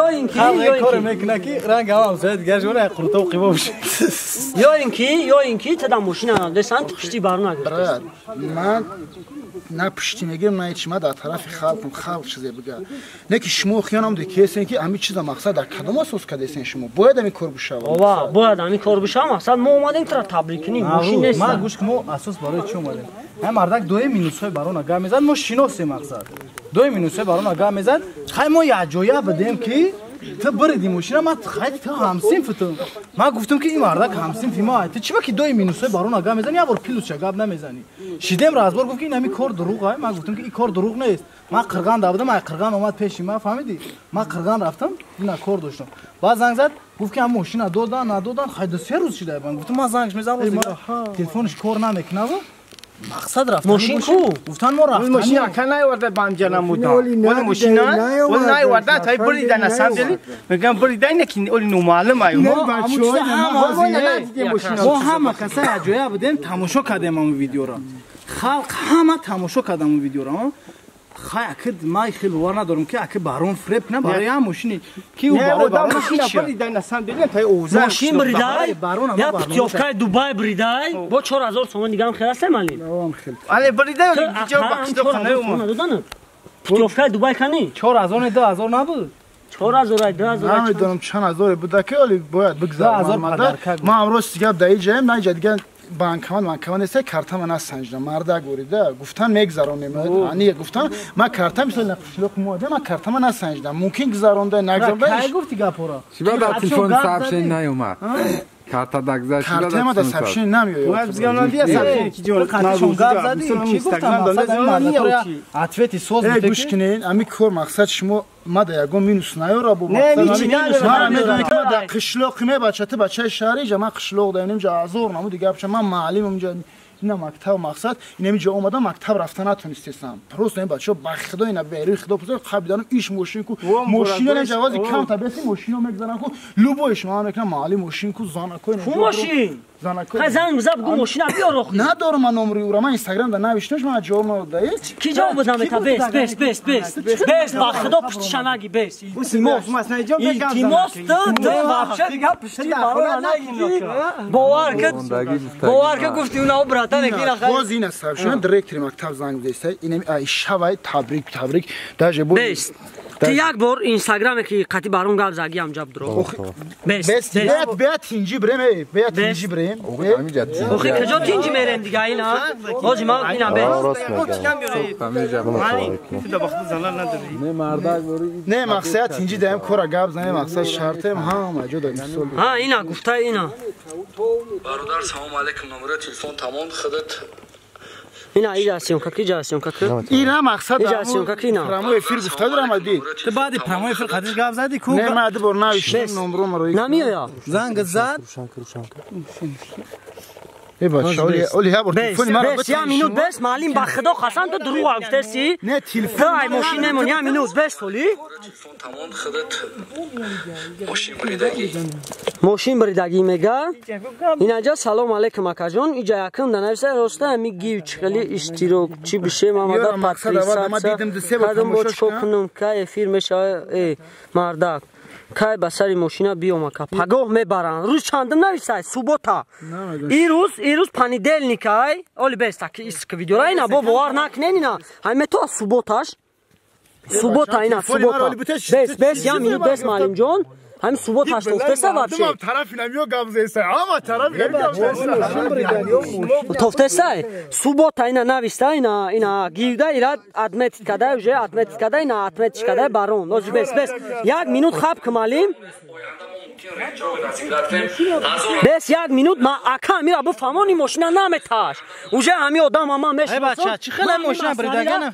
Ё инки, ё инки кор мекуна ки ранг ҳам зад гашона ай қуртов қибо бошад. Ё инки ту да мошина десан ту пишти барона гирифтӣ. Ман на пишти мегирам, на ҳеч, ман дар тарафи халқам, халқ чизе бигӯяд. Не ки шумо хиёнам декесен ки ҳамин чиза мақсад дар кадом асос кардесен шумо? Бояд ҳамин кор бишавад. Ова, бояд ҳамин кор бишавад. Мақсад мо омадем туро табрик кунем, мошин нест. Ман гӯш мо асос барои чӣ омадем? Ҳам мардак доим минусҳои барона гап мезад, мо шиносем мақсад. Доим минусҳои барона гап мезад. Хай мо якҷоя будем ки ту биридӣ мошина, ман хай ту ҳамсинф ту. Ман гуфтам ки ин мардак ҳамсинфи ма. Ту чиба ки доим минусҳои барона гап мезанӣ, як бор плюсша гап намезанӣ. Шидем разбор гуфт ки ин ҳамин кор дурӯғ ай. Ман гуфтам ки ин кор дурӯғ нест. Ман қирған да будам, ай қирған омад пеши ман, фаҳмидӣ? Ман қирған рафтам, ина кор доштам. Баъд занг зад, гуфт ки ҳам мошина додан, надодан, хай ду се рӯз шида. Ман гуфтам ман зангш мезанам, телефонш кор намекунад. Мақсад рафтан. Мошин ку? Гуфтан мо рафтан. Мошин ака наоварда банҷа намудан. Оли мошина, оли наоварда, тай брида на самом деле. Мегам брида не ки оли номаълум аю. Мо ҳама каса аҷоя будем, тамошо кардем ҳамон видеоро. Халқ ҳама тамошо кардам он видеоро. Хай аки ман хеле бовар надорам ки аки барон фреб кунам барои ҳам мошини ки ӯ барои барон мошина брида на самом деле тай овза. Мошин бридай, я путёвкаи Дубай бридай, бо 4000 сомон дигам хел аст малин. Але бридай ҷо бахшидо хона омад. Путёвкаи Дубай кани? 4000 не 2000 набуд. 4000 2000 намедонам чанд ҳазоре буда ки оли бояд бигзарам. Ман ҳам рост гап дар иҷаем, на иҷа дигар банкомат нест, картама насанҷидам. Мардак ворида гуфтан мегзаронем. Ани гуфтан ман карта мисол қишлоқ мода, ман картама насанҷидам. Мумкин гузаронда, нагзаронда. Кай гуфти гапора? Чиба дар телефон сообщение наёмад? Карта дагзашт шуда. Картама дар сообщение намеояд. Бояд бизгаронди сообщение ки ҷон қатишон гап зади, чӣ гуфтам мақсад мардатора ответи соз бите. Гӯш кунед, ами кор мақсад шумо ма да ягон минус наёра бо мақсад. Ман медонам ки ман дар қишлоқ ме бача, ту бачаи шаҳри ҷа, ман қишлоқ даем, инҷа азор намуд дигар бача, ман маълимам инҷа, ина мактаб мақсад, ина инҷа омадам мактаб рафта натонистесам. Просто ин бачаҳо ба худо ина берӯи худо пурсид, қабиданам иш мошин ку, мошина ин ҷавози кам табеси мошино мегзанам ку, любоиш ман мекунам маълим мошин ку, занако ина. Ку мошин? Занако. Хай занг биза бигӯ мошина биёр охи. Надорам ман номери ӯра, ман Инстаграм да навиштамш, ман ҷавоб надода. Ки ҷавоб бизам мета? Бес, бес, бес, бес. Бес, ба худо пуштиша наги, бес. Илтимос, илтимос, ту вообще дига пушти барои наги. Бовар кун, бовар кун гуфти уна братан ки ина хай. Боз ина сабшон директори мактаб занг зеста, ина ай шавай табрик, табрик. Даже бо Бес. Ту як бор Инстаграме ки қати барон гап заги ҳам ҷаб дро. Бес, бес, беят тинҷи брем, беят тинҷи брем. Охи куҷо тинҷи мерем дига ина? Ҳоҷи ма ина бес. Не мақсад тинҷи даем кора гап занем, мақсад шартем ҳама ҷо да мисол. Ҳа ина гуфта ина. Бародар салом алейкум, номери телефон тамом худат. Ина иҷа съёмка ки, иҷа съёмка ки. Ина мақсад иҷа съёмка ки ина. Прямой эфир гуфта дорам ади. Ту баъди прямой эфир қадиш гап зади ку? Не, ман ду бор навиштам номро маро. Намеоя. Занг зад. Э бача, оли оли ҳа бор телефони маро. Бес, я минут бес, маълим ба худо қасам ту дурӯғ гуфтеси. Не телефон. Ай мошин немон, я минут бес оли. Телефон тамом худат мошин бридагӣ. Мошин бридагӣ мега. Инаҷа салом алейкум акаҷон, иҷа якум данависа роста ами гив чихели иштирокчи бишем амада патрисатса. Кадом бо чико кунум ка эфир мешава э мардак. Кай ба сари мошина биём ака. Пагоҳ мебаранд. Рӯз чандум нависай? Суббота. Ирӯз понедельник ай. Оли бест аки иск видеора ина бо бовар накунен ина. Ҳами метоа субботаш. Суббота ина суббота. Бес бес я минут бес маълимҷон. Ҳами субботаш тофтеса вообще. Тараф инам ё гап зеса. Ама тараф гап зеса. Тофтесай. Суббота ина нависта ина ина гирда ира отметить кадай уже отметить кадай ина отметить кадай барон. Ози бес бес. Як минут хаб ки маълим. Бес як минут ма ака мира буфаҳмони мошина наметаш. Уже ҳами одам ама мешиносам. Эй бача, чӣ хела мошина бридагана?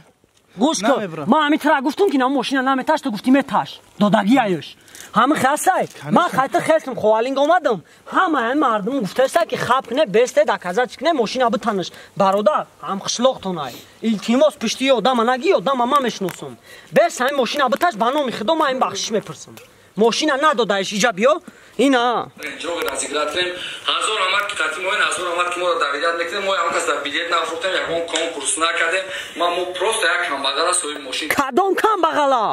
Гӯш кун. Ма ҳами тира гуфтум ки на мошина наметаш, ту гуфтӣ меташ. Додагиаюш. Ҳами хасай. Ман хайта хестм ховалинг омадам. Ҳама ҳами мардум гуфтаста ки хаб кне, бесте доказать кне, мошина битанаш. Бародар, ҳам қишлоқтонай. Илтимос пишти одама наги, одама ма мешиносам. Бес ҳами мошина биташ, ба номи худо ма ин бахшиш мепурсам. Мошина надодаиш иҷа биё. Ина. Ҷоги разиграт кунем. Ҳазор омад ки қатъи моин, ҳазор омад ки моро давидат мекунем. Мо ягон кас дар билет нафурӯхтем, ягон конкурс накардем. Ма мо просто як камбағала соҳиби мошин. Кадом камбағала?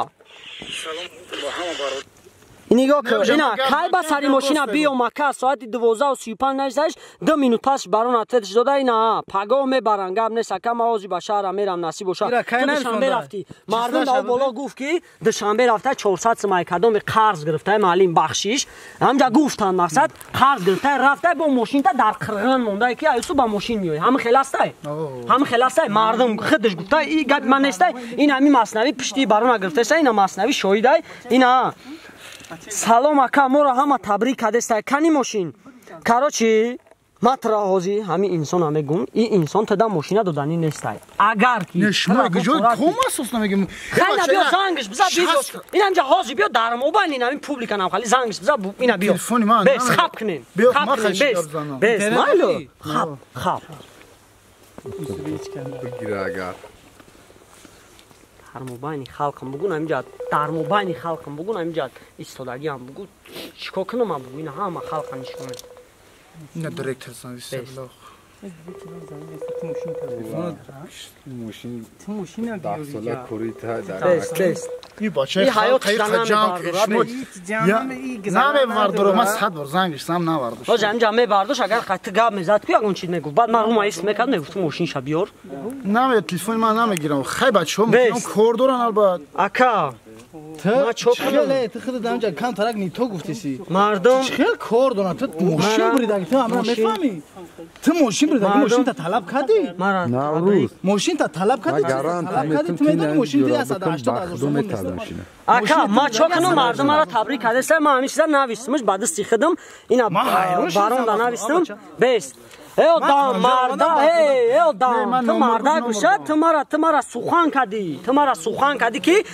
Салом ба ҳама бародар. Нигоҳ кун, ина кай ба сари мошина биём ака, соати 12:35 нависаш, 2 минут пас барон ответш дода, ина пагоҳ мебаранд, гап нест ака, ма ҳозир ба шаҳрам мерам, насиб боша. Ту душанбе рафтӣ. Мардум ба боло гуфт ки душанбе рафта 400 сомай кадоми қарз гирифта, маълим бахшиш. Ҳамҷа гуфтанд мақсад қарз гирифта, рафта бо мошинта дар қирғин монда ки аюсу ба мошин меояд. Ҳами хел астай? Ҳами хел астай? Мардум худаш гуфта, и гап ман нестай. Ин ҳами маснави пишти барона гирифтаста, ина маснави шоҳидай. Ина салом ака, моро ҳама табрик кардестай. Кани мошин? Короче, ма тра ҳози ҳами инсона мегум, ин инсон тада мошина доданӣ нестай. Агар ки не шумо гиҷои ком асос намегим. Хайна биё зангш биза биё. Ин ҳамҷа ҳози биё дар мобайн ин ҳамин публика нам хали зангш биза ина биё. Бес хаб кунем. Хаб кунем бес. Бес майло. Хаб, хаб. Бигира агар. Дар мобайни халқам бугун ҳаминҷа, дар мобайни халқам бугун ҳаминҷа истодагиам бугу чикор кунам ман бугу ина ҳама халқа нишон. Ина директор занг Мошин ту мошина биёр. И бачаи халқ ҷамъ намевардорам, ман 100 бор зангиш сам навардош. Ҳоҷа ҳаминҷа мебардош, агар хати гап мезад ку ягон чиз мегуфт. Баъд ман рума ис мекард, мегуфт мошинша биёр. Наме телефони ман намегирам. Хай бачаҳо мошинам кор доран албат. Ака, ма чо кунам? Ту худат ҳаминҷа кам тарак не то гуфтеси. Мардум хел кор доран, ту мошин буридаги, ту ҳамра мефаҳмӣ? Ту мошин буридаги, мошинта талаб кардӣ? Наврӯз. Мошинта талаб кардӣ? Талаб кардӣ, ту медонӣ мошин 180 ҳазор сомон нест. Ака, ма чо кунам? Мардум маро табрик кардеса, ман ҳамин чиза навистмш, ба дасти худам ина баронда навистм. Бес. Эй одам, марда, эй одам, ту марда гӯша, ту мара сухан кардӣ, ту мара сухан кардӣ ки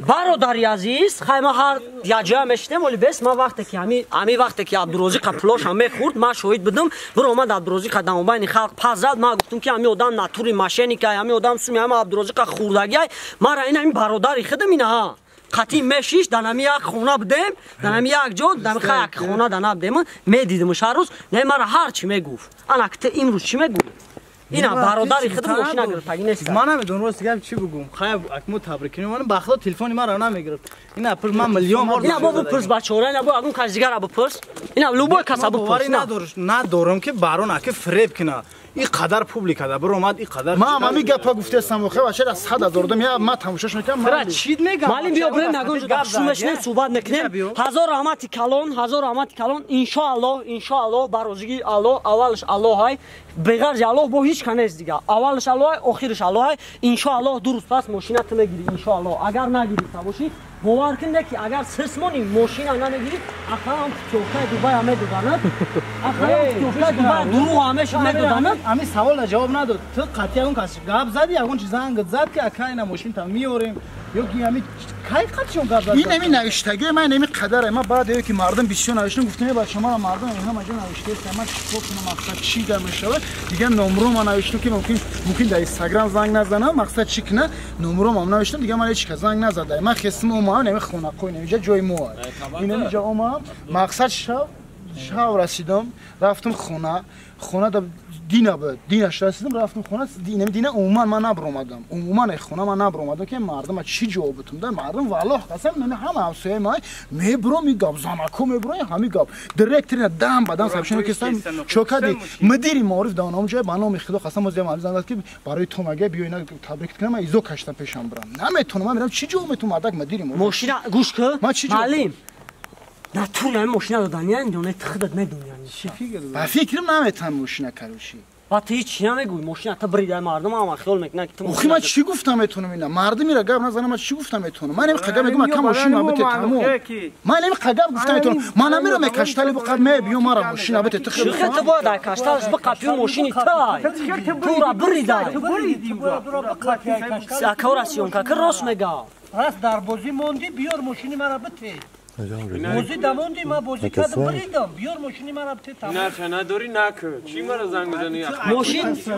бародари азиз, хай ма ҳар яҷоя мешинем, оли бес, ма вақте ки ҳами вақте ки Абдурозиқа пулошам мехӯрд, ман шоҳид будам, биромад Абдурозиқа дамобайни халқ пас зад, ман гуфтум ки ҳами одам натури мошенника, ҳами одам суми ҳама Абдурозиқа хӯрдагиай, мара ин ҳами бародари худам ина қатъи мешиш, дар ҳами як хона будем, дар ҳами як ҷо, дар ҳами як хона дар набудем, медидимш ҳар рӯз, не мара ҳар чӣ мегуфт. Ана ки ту имрӯз чӣ мегӯӣ? Ина бародари худам мошина гирифтагӣ нест. Ман намедонам рост гап чӣ бугум. Хай акмо табрик кунем, ман ба худо телефони маро намегирифт. Ина пурс ман миллион бор. Ина бо бипурс бачаҳо, ина бо агун кас дигара бипурс. Ина любой каса бипурс. Надорам ки барон аки фиреб кунад. И қадар публика да биромад, и қадар. Ман ҳами гапа гуфтаам, охе бача да 100 ҳазор дам, я ман тамошош мекунам. Тра чид мегам. Малим биё бирем нагон ҷо шу мешинем суҳбат мекунем. Ҳазор раҳмати калон, ҳазор раҳмати калон. Иншоаллоҳ, иншоаллоҳ ба розигии Аллоҳ, аввалаш Аллоҳ ай, беғарзи Аллоҳ бо ҳеҷ кас нест дига. Аввалаш Аллоҳ ай, охираш Аллоҳ ай. Иншоаллоҳ ду рӯз пас мошина ту мегирӣ, иншоаллоҳ. Агар нагирифта бошӣ, бовар кун ки агар сисмони мошина намегирӣ, ақаллан путёвкаи Дубая медоданад. Ақаллан путёвкаи Дубая дурӯғ ҳамеша медоданад. Ами саволда ҷавоб надод. Ту қатъи ягон кас гап зади, ягон чиз зангат зад ки ака ина мошинта меорем ё ки ами кай қатъи гап зад? Ин ами навиштагиҳои ман ами қадаре. Ман баъд ё ки мардум бисёр навиштам, гуфтам бача мара мардум ҳама ҷо навиштааст, ман чикор кунам, мақсад чӣ гап мешавад? Дигар номро ман навиштам ки мумкин дар Инстаграм занг назанам, мақсад чӣ кунам? Номро ман навиштам, дигар ман ҳеҷ кас занг назада. Ман хестим омадам, ами хонақои инҷа ҷои мо. Ин инҷа омадам, мақсад шав Шав расидам, рафтам хона, хона да дина буд. Динаш расидам, рафтам хона, дина умуман ман набаромадам. Умуман хона ман набаромадам ки мардум чӣ ҷавоб битум да мардум валлоҳ қасам ман ҳама ҳамсояи ман мебурам ин гап занако мебурам ҳамин гап. Директор дам ба дам сабшино кистам чокади мудири маориф да онам ҷой ба номи Худо қасам оз ям зан ки барои ту мага биё ина табрик кунам ман изо каштам пешам бурам. Наметонам ман мерам чӣ ҷавоб метум мардак мудири маориф. Мошина гӯш кун. Маълим натурно ин мошина доданиян ё не ту худат медонӣ? Ба фикрам наметан мошина кароши. Ба ту ҳеч чӣ намегӯӣ? Мошина та бридай мардум ҳама хиёл мекунанд ки ту охи ман чӣ гуфтам метонам ина? Мардум ира гап назанам ман чӣ гуфтам метонам? Ман ин қагап мегӯм ака мошина бите тамом. Ман ин қагап гуфтам метонам. Ман намерам каштали биқаб мебиё мара мошина бите ту хеле ту бояд ай кашталаш биқапӣ мошини тай. Тура бридай. Ака расёнка ки рост мега. Раст дар бозӣ мондӣ биёр мошини мара бите. Бозӣ дамонди ман бозӣ кардам бридам биёр мошини мара бите тамом. Нарча надорӣ накӯ. Чӣ мара занг мезанӣ?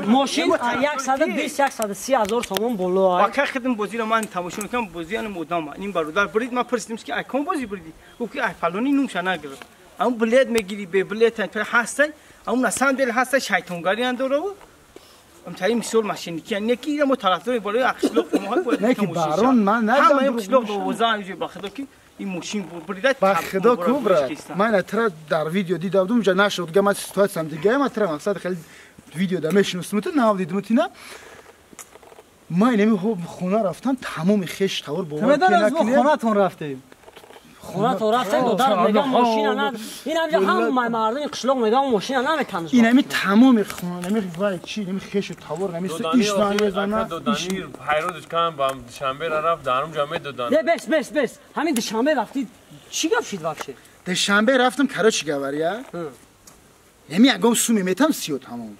Мошин 120 130 ҳазор сомон боло ай. Ака хидм бозиро ман тамошо мекунам бозӣ ан мудам. Ин бародар брид ман пурсидим ки ай ком бозӣ бридӣ? Гуфт ки ай фалони нумша нагирифт. Ам билет мегирӣ бе билет ҳастай, ам на самом деле ҳастай шайтонгарӣ андораву. Амтаи мисол машиники не ки мо тарафдори болои қишлоқ мо бояд не ки барон ман надам. Ҳама қишлоқ довоза инҷо ба худо ки ин мошин брида ба худо кубра ман тра дар видео дида будум ҷа нашуд га ман ситуатсиям дига ман тра мақсад хеле видео да мешиносам ту нав дидум тина ман инами хона рафтам тамоми хеш тавор бовар ки хонатон рафтем. Хонатон рафтем додар мегам мошина на ин ҳамҷа ҳама мардуми қишлоқ мегам мошина наметаниш. Ин ҳами тамоми хона нами вай чи нами хешу тавор нами иш намезана. Додани ҳайродиш кам ба душанбе рафт дар онҷа медодан. Не бес бес бес ҳамин душанбе рафти чӣ гап шид вообще? Душанбе рафтам короче говоря. Нами ягон суми метам сиё тамом.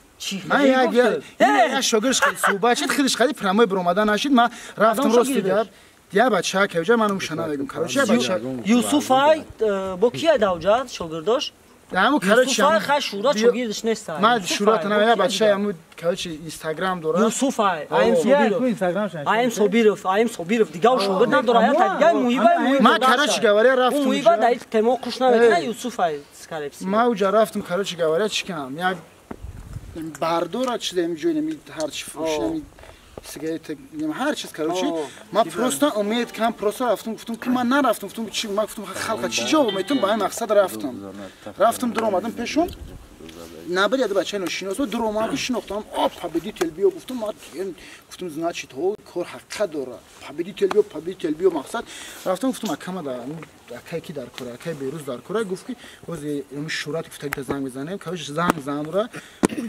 Ман як шогирдш хеле суҳбат шид худаш хеле прямой баромада нашид ман рафтам рости гап. Я бача ки ман ушана мегум короче бача Юсуф ай бо кия давҷад шогирдош? Ҳаму короче Юсуф ай хай шура шогирдш нест. Ман шура тана я бача ҳаму короче Инстаграм дора. Юсуф ай аим Собиров. Аим Собиров, аим Собиров дигар шогирд надора я та дигар муҳиба. Ман короче говоря рафтам. Муҳиба дар тема қуш намекна Юсуф ай скарепси. Ман уҷа рафтам короче говоря чикам як бардора чизе ҷой нами ҳар чи фурӯш нами сигарета ҳар чиз короче ман просто умед кам просто рафтам гуфтам ки ман нарафтам гуфтам чи ман гуфтам халқа чӣ ҷавоб метам ба ин мақсад рафтам рафтам дуромадам пешон набар яда бачаи ношинос буд дуромадам ки шинохтам о победитель биё гуфтам ман гуфтам значит ҳо кор ҳақиқат дорад победитель биё мақсад рафтам гуфтам акама да акай ки дар кора акай Берӯз дар кора гуфт ки боз шӯрат гуфта ки занг мезанем короче занг занра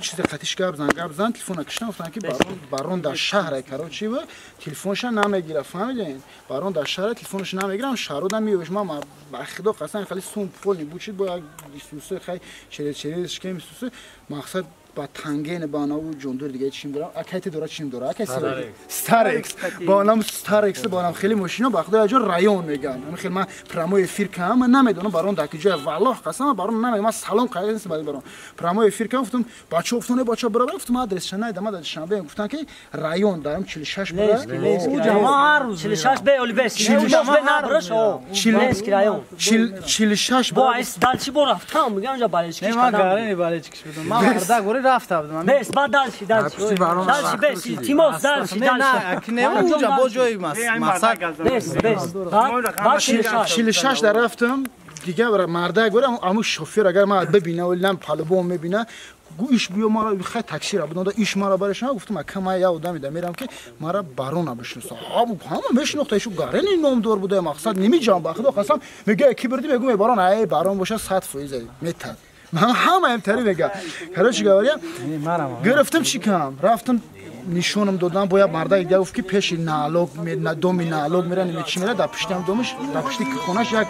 чизе қатиш гап зан телефона киштам гуфтам ки барон дар шаҳр короче ва телефонша намегира фаҳмидин барон дар шаҳр телефонш намегирам шаҳруда меёш ман ба худо қасам хеле сум пул небучид бо як исусе хай через шкем исусе мақсад ба танген ба наву ҷондор дига чим дорам акайте дора чим дора акай Старекс ба нам Старекс ба нам хеле мошина ба худо як ҷо район меган ам хеле ман прямой эфир кам ман намедонам барон дар куҷо валлоҳ қасам барон намедонам ман салом қайд нест барон прямой эфир кам гуфтам бача гуфтам бача баробар гуфтам адресша найдам ман дар душанбе гуфтам ки район дарам 46 бара 46 бе оли бес 46 бе набраш о Ленский район 46 бо айс далчи бо рафтам мегам ҷа балечкиш кардам не ман гарани балечкиш будам ман мардак гори рафта будам. Бес, баъд дальше, дальше. Дальше, бес, Тимос, дальше, дальше. Не, унҷа бо ҷои мақсад. Бес, бес. Баъд 46 дар рафтам, дигар мардак гори аму шофер агар ман бибина, вале нам палубом мебина, иш биё мара хай таксира будам, иш мара бараш на гуфтам ака ман я одами да мерам ки мара барона бишносам. Абу ҳама мешинохта ишу гарени номдор буда мақсад намиҷам ба худо қасам мега ки бурди мегум барон ай барон боша 100% метад. Ман ҳама ҳамтари мега. Короче говоря, гирифтам чӣ кам, рафтам нишонам додам бо як мардак дига гуфт ки пеши налог доми налог мера чӣ мера дар пуштиам домаш дар пушти хонаш як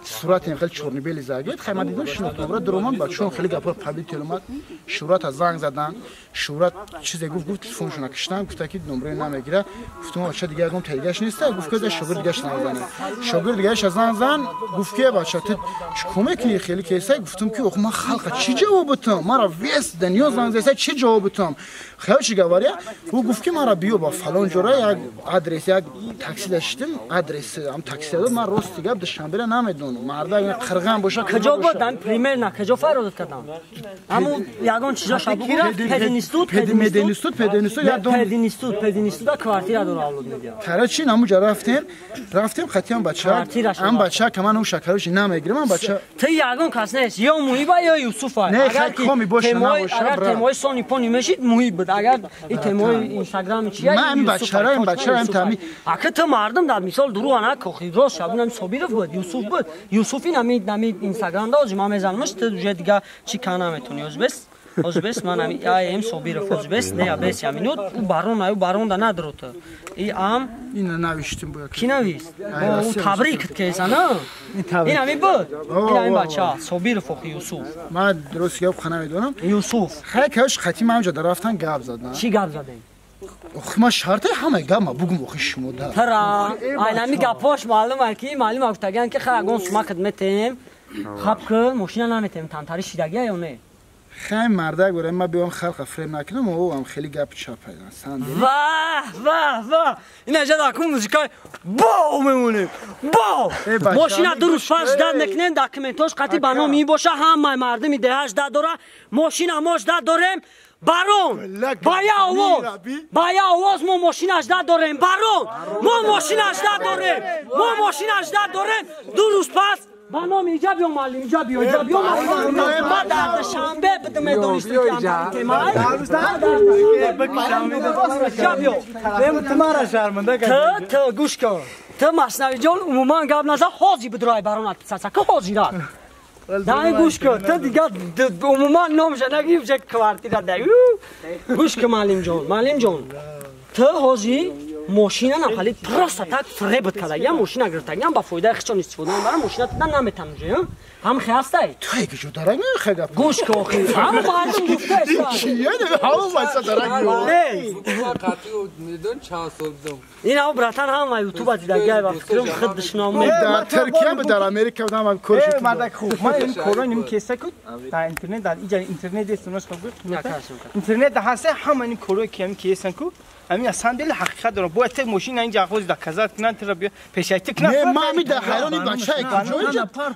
сурат хеле чорнибели загид. Хай ман дидам шинохтам бра дуроман бачон хеле гапо победитель омад. Шӯрат занг задан. Шӯрат чизе гуфт телефоншона киштан гуфта ки номраи намегира. Гуфтам бача дига ягон тайгаш нест. Гуфт ки шогирд дигаш занг зане. Шогирд дигаш занг зан гуфт ки бача ту чӣ кӯмак кунӣ хеле кесай. Гуфтам ки ох ман халқа чӣ ҷавоб битам? Мара вес дунё занг заса чӣ ҷавоб битам? Хеле чӣ говоря Ӯ гуфт ки мара биё ба фалон ҷора як адрес, як такси даштим, адрес ам такси дод, ман рости гап Душанбера намедонам. Марда қирған боша. Куҷо буд? Ам примерно куҷо фарёд кардам? Аму ягон чизо шабу пединститут, пединститут, як дом пединститут квартира дора авлод медиа. Короче, наму ҷа рафтем хатиам бача. Ам бача ка ман уша короче намегирам, ам бача. Ту ягон кас нест, ё Муҳиба ё Юсуфа. Агар ки коми боша, агар темои сони пони мешид Муҳиб буд. Агар и темои Инстаграм чия ман бачара тами. Ака ту мардум дар мисол дурӯғ на кохи рост шабунам Собиров буд, Юсуф буд. Юсуф ин ами Инстаграм да ма мезанамш, ту уже дига чӣ кана наметони. Озбес ман ами ам Собиров озбес не абес я минут у барон аю барон да надро ту. И ам ина навиштим буя. Ки навист? У табрик кесана. Ин ами буд. Ин ами бача Собиров охи Юсуф. Ман дуруст гап хана медонам. Юсуф. Хай каш хати ман ҷа дарафтан гап задан. Чӣ гап задем? Ох, ма шарте ҳама гап ма бугум охи шумо да. Тара, айнами гапош маълум ай ки маълум гуфтаган ки хай агон сума хидметем. Хаб ки мошина наметем тантари шидагия ё не? Хай мардак барои ма биём халқа фрем накунам, ӯ ҳам хеле гап чапайдан. Ваҳ, ваҳ, ваҳ. Ина ҷа дар кун музикаи бо мемонем. Бо! Мошина ду рӯз пас дад мекунем, документош қатъи ба номи боша, ҳамаи мардуми деҳаш дад дора. Мошина мош дад дорем. Барон! Ба я овоз! Ба я овоз мо мошинаш дад дорем. Барон! Мо мошинаш дад дорем. Мо мошинаш дад дорем. Ду рӯз пас ба номи иҷа биё муаллим, иҷа биё, иҷа биё муаллим. Ма дар Душанбе будам медонистам ки ам темай. Иҷа биё. Ту мара шарманда кардӣ. Ту гӯш кун. Ту Маснавиҷон умуман гап назан, ҳозир бидурай баронат писаца. Ку ҳозират? Дай гӯш кун. Ту дига умуман номша нагир, уже квартира дай. Гӯш кун муаллимҷон, муаллимҷон. Ту ҳозир мошина нахали просто так фребт кардагиам, мошина гирифтагиам ба фоидаи хичон истифода мебарам, мошина туда наметан уже, ҳам хе ҳастай? Ту ки ҷо дарак мехоҳӣ гап. Гӯш кун охи. Ҳам мардум гуфтааст. Кия ҳам вайса дарак. Медон чанд сол будам. Ин ав братан ҳама ютуба дидагиай ва фикрам худ душнам. Дар Туркия бу дар Америка будам ҳам корш. Мардак хуб. Ман ин корон ин кеса ку дар интернет дар иҷа интернет аст унаш хуб. Интернет ҳаст ҳама ин корой ки ҳам кесан ку ҳамин асан дил ҳақиқат дорам. Бояд тек мошин инҷа хоз да казат кунан тра биё пешакти кунан. Не ма ми да ҳайрони бача ки ҷои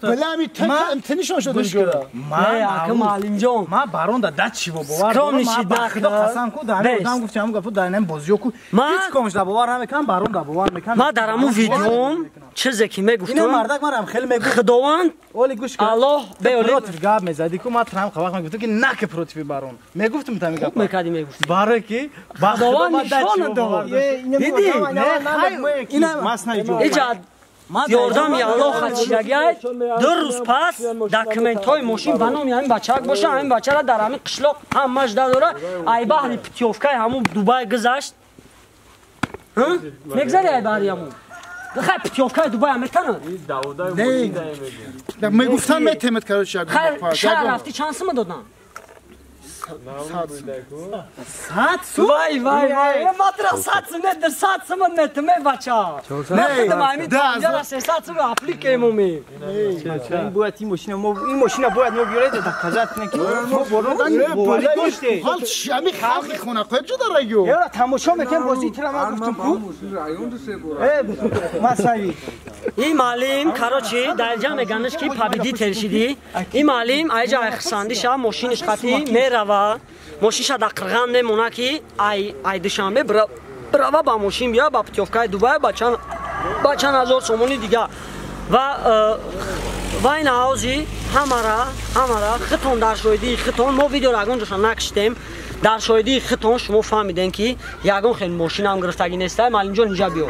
бала ми тек имтинишон шуд инҷо. Ма ака муаллимҷон. Ма барон да дад чиво бовар. Скромнишид на худо қасам ку дар одам гуфт ҳам гапу дар ин бозиё ку. Ҳеч комш да бовар намекунам, барон да бовар мекунам. Ма дар ҳамун видеом чизе ки мегуфтам. Ина мардак марам хеле мегуфт. Худованд оли гӯш кун. Аллоҳ беоли против гап мезади ку ма трам вақт мегуфтам ки на ки против барон. Мегуфтам та мегап. Хуб мекардӣ мегуфтӣ. Барои ки ба Худованд нишон дод. Дидӣ? Иҷа ёрдами Аллоҳ хатшидагиай ду рӯз пас документҳои мошин ба номи ҳамин бачаак боша, ҳамин бачара дар ҳамин қишлоқ ҳамаш дадора, ай баҳри путёвкаи ҳамун Дубай гузашт. Мегзари ай баҳри ҳамун? Хай путёвкаи Дубай метанад? Не, мегуфтам метемед, короче, як шаҳр рафтӣ чанд сума додам? 100 сум? Вай, вай, вай. Матра 100 сум не, 100 сум не, тме бача. Не, худам ами инҷа 300 сум апликаем уми. Ин бояд ин мошина мо ин мошина бояд мо биёред да казат кунем ки мо борон боварӣ доштем. Ҳол ами халқи хона қояд ҷо дарагиё. Яра тамошо мекунем бозӣ тира ман гуфтам ку. Масави. Ин маълим, короче, дар ҷа меганаш ки победитель шидӣ. Ин маълим айҷа айхсандиша мошиниш қати мерава. Мошинша дар қирған мемона ки ай Душанбе брава ба мошин бия ба путёвкаи Дубай ба чанд ҳазор сомони дига. Ва ин ҳози ҳамара хитон дар шоҳидии хитон мо видеоро ягон ҷоша накиштем. Дар шоҳидии хитон шумо фаҳмидем ки ягон хел мошинам гирифтагӣ нестай. Маълимҷон инҷа биё.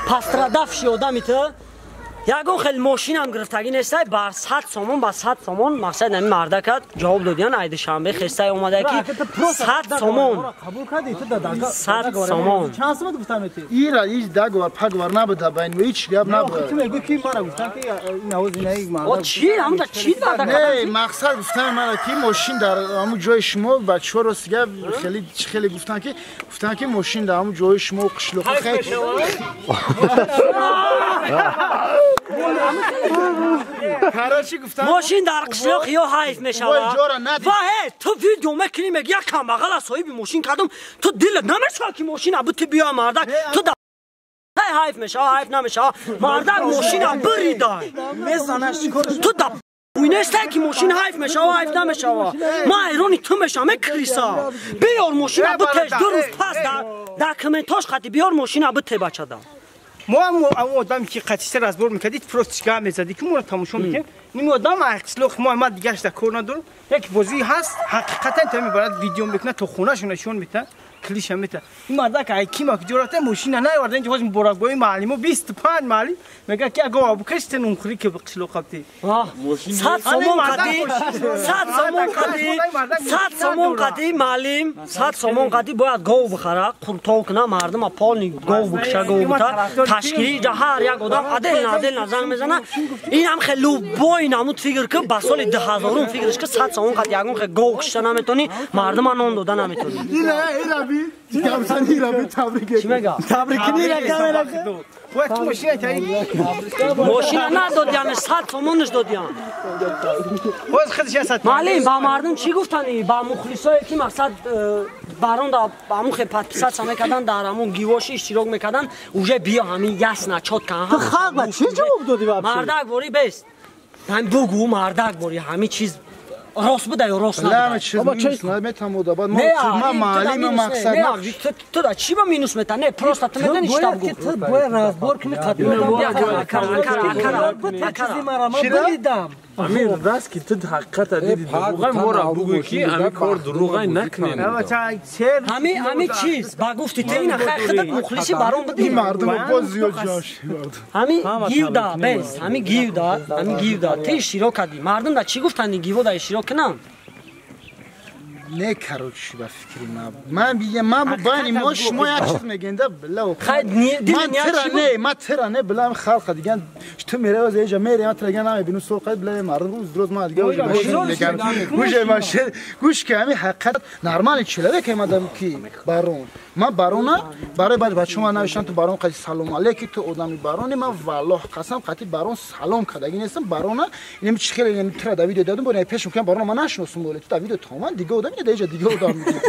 Пастрадавши одами ту ягон хел мошинам гирифтагӣ нестай, бар 100 сомон ба 100 сомон мақсад ҳамин мардакат ҷавоб додиян ай Душанбе хестай омада ки 100 сомон. Қабул кардӣ ту да 100 сомон. Чанд сомон гуфтам мети? Ира ҳеҷ дагвар пагвар набуда ба ин ҳеҷ гап набуда. Ту мегӯӣ ки мара гуфтан ки ин овоз ина мардак. О чӣ? Ҳамунҷа чӣ мардак? Не, мақсад гуфтан мара ки мошин дар ҳамун ҷои шумо бачаҳо рост гап хеле хеле гуфтан ки мошин дар ҳамун ҷои шумо қишлоқ хеле Короче гуфтам мошин дар қишлоқ ё ҳайф мешавад. Ва ҳе ту видео мекунӣ меги як камбағала соҳиби мошин кардам, ту дилат намешавад ки мошина бути биё мардак, ту ҳайф мешава, ҳайф намешава. Мардак мошина биридай. Ту да уйнестай ки мошин ҳайф мешава, ҳайф намешава. Ман ҳайрони ту мешавам, криса. Биёр мошина битеш, ду рӯз пас дар комментош қати биёр мошина бите бачада. Мо ҳам одам ки қатиса разбор мекардид, просто чига мезадӣ ки моро тамошо мекунем. Ним одам қишлоқ мо ма дигараш дар кор надорам. Як бозӣ ҳаст, ҳақиқатан та мебарад видео мекунад, то хонашон нишон медиҳад, клиша медиҳад. Ин мардак ай кима ки ҷо рафта мошина наоварда, инҷо ҳозир муборакбои муаллимо 25 муаллим мегӯяд ки агар обукашта нонхӯрӣ ки қишлоқ қабтӣ. 100 сомон қадӣ, 100 сомон қадӣ, 100 сомон қадӣ муаллим, 100 сомон қадӣ бояд гов бихара, қуртов куна, мардума полни гов бикша, гов бита, ташкили ҷа ҳар як одам отдельно отдельно занг мезана. Ин ҳам хеле любой намуд фикр ки ба соли 2000 фикраш ки 100 сомон қад ягон хе гов кишта наметонӣ, мардума нон дода наметонӣ. Мошина надодиан, 100 сомонаш додиан. Маълим, ба мардум чӣ гуфтанӣ? Ба мухлисое ки мақсад баронда ҳамун хе подписаться мекардан, дар ҳамун гивоши иштирок мекардан, уже биё ҳамин ясна чётко. Ту халқ ба чӣ ҷавоб додӣ вообще? Мардак бори бест. Ҳамин бугу мардак бори ҳамин чиз рост буда ё рост набуда? Баба чиз наметам бад. Ма маълим мақсад. Ту да чӣ ба минус мета? Не, просто ту медонӣ чӣ табгу. Ту бояд разбор кунӣ қадим. Амир раст ки ту ҳақиқата диди дурӯғай моро бугӯй ки ами кор дурӯғай накунем. Ҳами чиз ба гуфти ту ина хай худат мухлиси барон будӣ. Ин мардум боз зиёд ҷош. Ҳами гивда бес, ҳами гивда, ҳами гивда ту иштирок кардӣ. Мардум да чӣ гуфтанд гивода иштирок кунанд? Не, короче, ба фикри ман. Ман бигем, ман байни мо шумо як чиз мегӯем да била. Ман тира не, ман тира не, била халқа диган. Ту меравӣ аз инҷа меравӣ, ман тира диган намебинам, сол қад била мардум рӯз рӯз ман диган уже машин меган. Уже машин. Гӯш ки ҳамин ҳақиқат нормали человек омадам ки барон. Ман барона барои баъд бачаҳо ман навиштан ту барон қади салом алейки, ту одами барони, ман валлоҳ қасам қати барон салом кардагӣ нестам. Барона инам чи хеле инам тира да видео дадум, бо пеш мекунам барона ман нашиносум, вале ту да видео тамоман дига одам не, да инҷа дига одам мегӣ.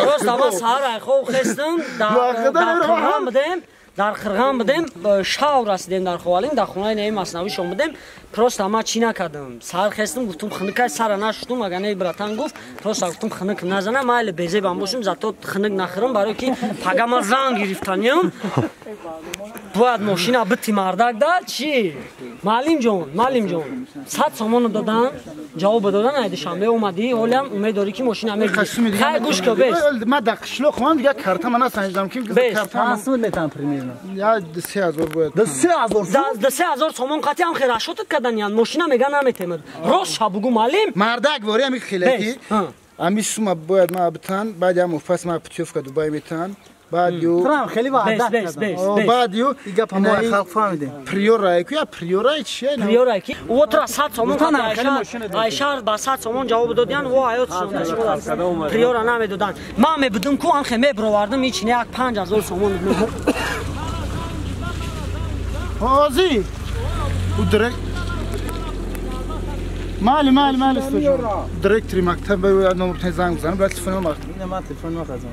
Рост ман саҳар айхов хестам, дар қирғон будем, дар қирғон будем, шав расидем дар Ховалинг, дар хонаи наи маснавишон будем. Просто ман чӣ накардам. Саҳар хестам, гуфтум хунукай сара нашуштум, агар не братан гуфт, просто гуфтум хунук назанам, майли безебам бошум, зато хунук нахӯрам, барои ки пага ман занг гирифтаниям. Бояд мошина бити мардак да чӣ? Маълимҷон, маълимҷон, 100 сомонро додан, ҷавоб додан, ай душанбе омадӣ, ҳолиам умед дорӣ ки мошина мегирӣ. Хай гӯш кун бес. Ман дар қишлоқ ман дигар карта ман насанҷидам ки карта ман метам примерно. Я 3000 бояд. 3000? 3000 сомон қатъи ҳам хел расчётат карданиян. Мошина мега наметемад. Рост ша бугу маълим. Мардак вори ҳами хелаки. Ами сума бояд ма битан, баъд ям пас ма путёвка Дубай метан. Баъд ю Трам хеле ваъда кардам. Баъд ю гап мо халқ фаҳмидем. Приора ку я приора чи? Приора ки? О тра 100 сомон Айшар ба 100 сомон ҷавоб додиян, во ҳаётшон приора намедоданд. Ман мебудум ку анхе мебровардам, ҳеч не як 5000 сомон. Ҳозир. У директ Мали, мали, мали, стожон. Директори мактаб ба номер занг занам, баъд телефон мактаб. Ина ман телефон махазам.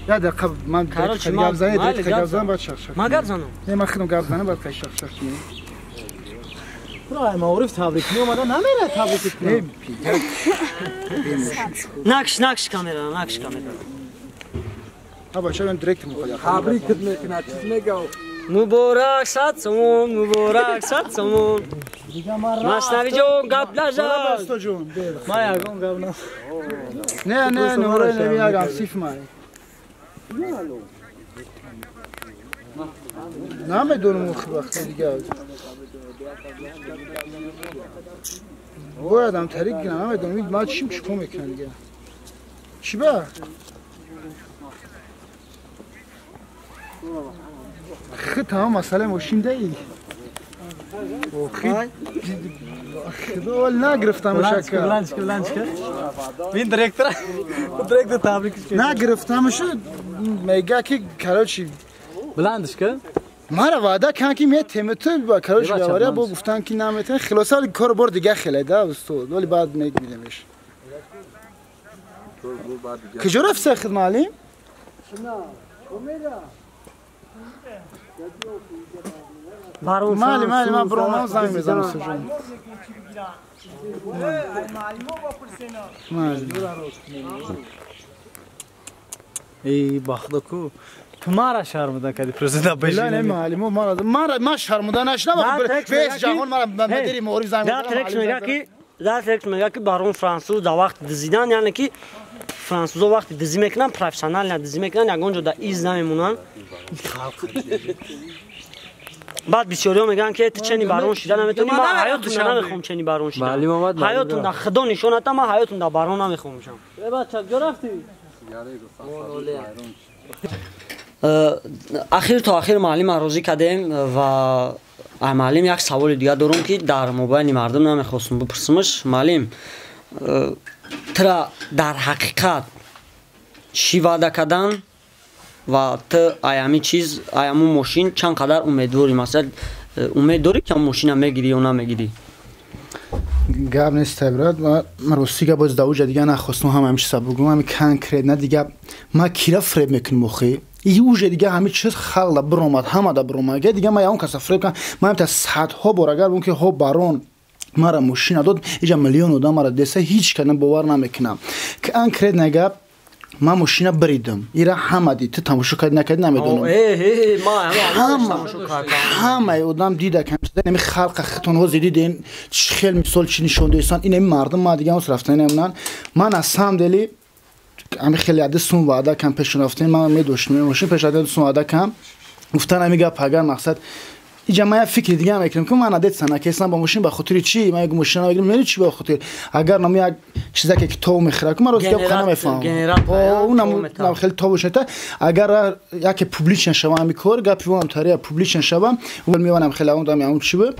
Я дақиқа ман гап занам, директор гап занам, баъд шах-шах. Ман гап занам? Не, ман худам гап занам, баъд шах-шах кунем. Туро маориф табрик меомада намерад табрик кунам. Накш, накш камера, накш камера. Ҳа бача, ман директор мехоҳам. Табрикат мекунад, чиз мегӯяд. Муборак 100 сомон, муборак 100 сомон. Маснавӣ ҷон, гап нажад. Ман ягон гап на. Не, не, нуре намеягам, сиф май. Намедонам охир вақти дигар. Боядам тарик гирам, намедонам ман чим чӣ кор мекунам дигар. Чӣ ба? خی تمام مسئله ماشین دایی. خی خدا نگرفتم شکر. لانچ کن لانچ کن. این دایرکتور دایرکتور تبریک نگرفتمش میگه که کراچی بلندش کن. Мара ваъда кан ки метем ту ба короче говоря бо гуфтан ки наметем. Хулоса вали кор бор дига хеле да устод. Вали баъд мегиремш. Куҷо рафт сахид муаллим? Мали, мали, ман бромам занг мезанам сужон. Эй, бахда ку. Ту мара шармуда кади просто да бежи. Не, муаллимо, мара ман шармуда нашнам. Весь ҷаҳон мара мадири маориф занг мезанам. Да трекс мега ки барон француз да вақт дизидан, яъне ки французо вақти дизӣ мекунанд, профессионально дизӣ мекунанд, ягон ҷо да из намемонанд. Баъд бисёриҳо мегӯянд ки ту чени барон шида наметавонӣ. Ман ҳаётумда намехоҳам чени барон шида. Ҳаётумда худо нишоната, ман ҳаётумда барон намехоҳам шам. Э бача, куҷо рафтӣ? Ахир то ахир муаллима розӣ кардем ва муаллим як саволи дигар дорум ки дар мобайни мардум намехостум бипурсимаш. Муаллим, тура дар ҳақиқат чӣ ваъда кардан ва ту аями чиз, аяму мошин чанд қадар умедворӣ? Масалан, умед дорӣ ки мошина мегирӣ ё намегирӣ? Гап нест, брат. Ман рости гап боз дар уҷа дига нахостум ҳама ҳамин чиза бугум, ҳами конкретно дига ман кира фреб мекунем охи. И уже дига ҳами чиз халда биромад, ҳамада биромад. Дига ман ягон каса фреб кунам, ман ҳамта садҳо бор агар бигум ки ҳо барон мара мошина дод, иҷа миллион одам мара деса, ҳеҷ кана бовар намекунам. Конкретно гап ман мошина бридам. Ира ҳама дид, ту тамошо кардӣ накардӣ намедонам. Ҳамаи одам дида ами халқа хитон ҳозир диден чӣ хел мисол чӣ нишон доисан. Ин ами мардум ма дига ҳоз рафтанам. Ман аз самом деле ами хеле ади сум ваъда кам пешон рафтем, ман медоштам мошин пеш ади сум ваъда кам. Гуфтан ами гап агар мақсад иҷа ман як фикри дига мекунам ки ман адет санакесам ба мошин ба хотири чӣ? Ман як мошина мегирам, мери чӣ ба хотир? Агар нам як чизаке ки тов мехӯрад, ман рост гап хона мефаҳмам. О, нам хеле тов шата. Агар яке публично шава ами кор, гапи вам тария публично шава, вол меванам хеле он дам ям чӣ бу?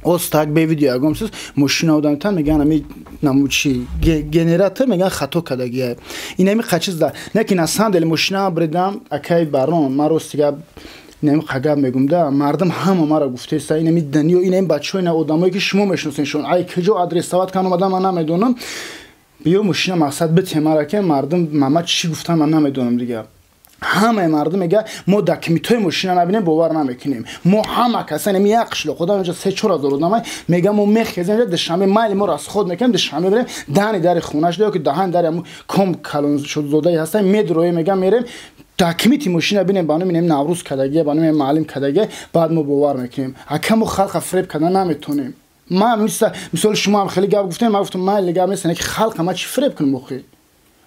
Оз так бе видео ягом чиз мошина одам тан меган ами намучи генератор меган хато кадагия. Ин ами қачиз да. Неки на самом деле мошина бредам акай барон, ман рост гап инами қагаб мегум да, мардум ҳама мара гуфтеста, инами дунё, инами бачаҳо, ина одамое ки шумо мешиносеншон, ай куҷо адресават кан омадан ман намедонам. Биё мошина мақсад бите мара ки мардум мама чӣ гуфтан ман намедонам дига. Ҳамаи мардум мега мо документҳои мошина набинем бовар намекунем. Мо ҳама каса инами як қишлоқ одам инҷа 3-4 ҳазор одамай мега мо мехезем инҷа душанбе майли мо расход мекунем, душанбе мерем дани дари хонаш ё ки даҳани дари ҳамун ком калоншудзодае ҳастем медроем мега мерем документи мошина бинем ба номи Наврӯз кадагия, ба номи муаллим кадагия, баъд мо бовар мекунем. Ака мо халқа фреб кардан наметонем. Ман мисол шумо ҳам хеле гап гуфтем, ман гуфтам майли гап нест, ки халқа ман чӣ фреб кунам охи?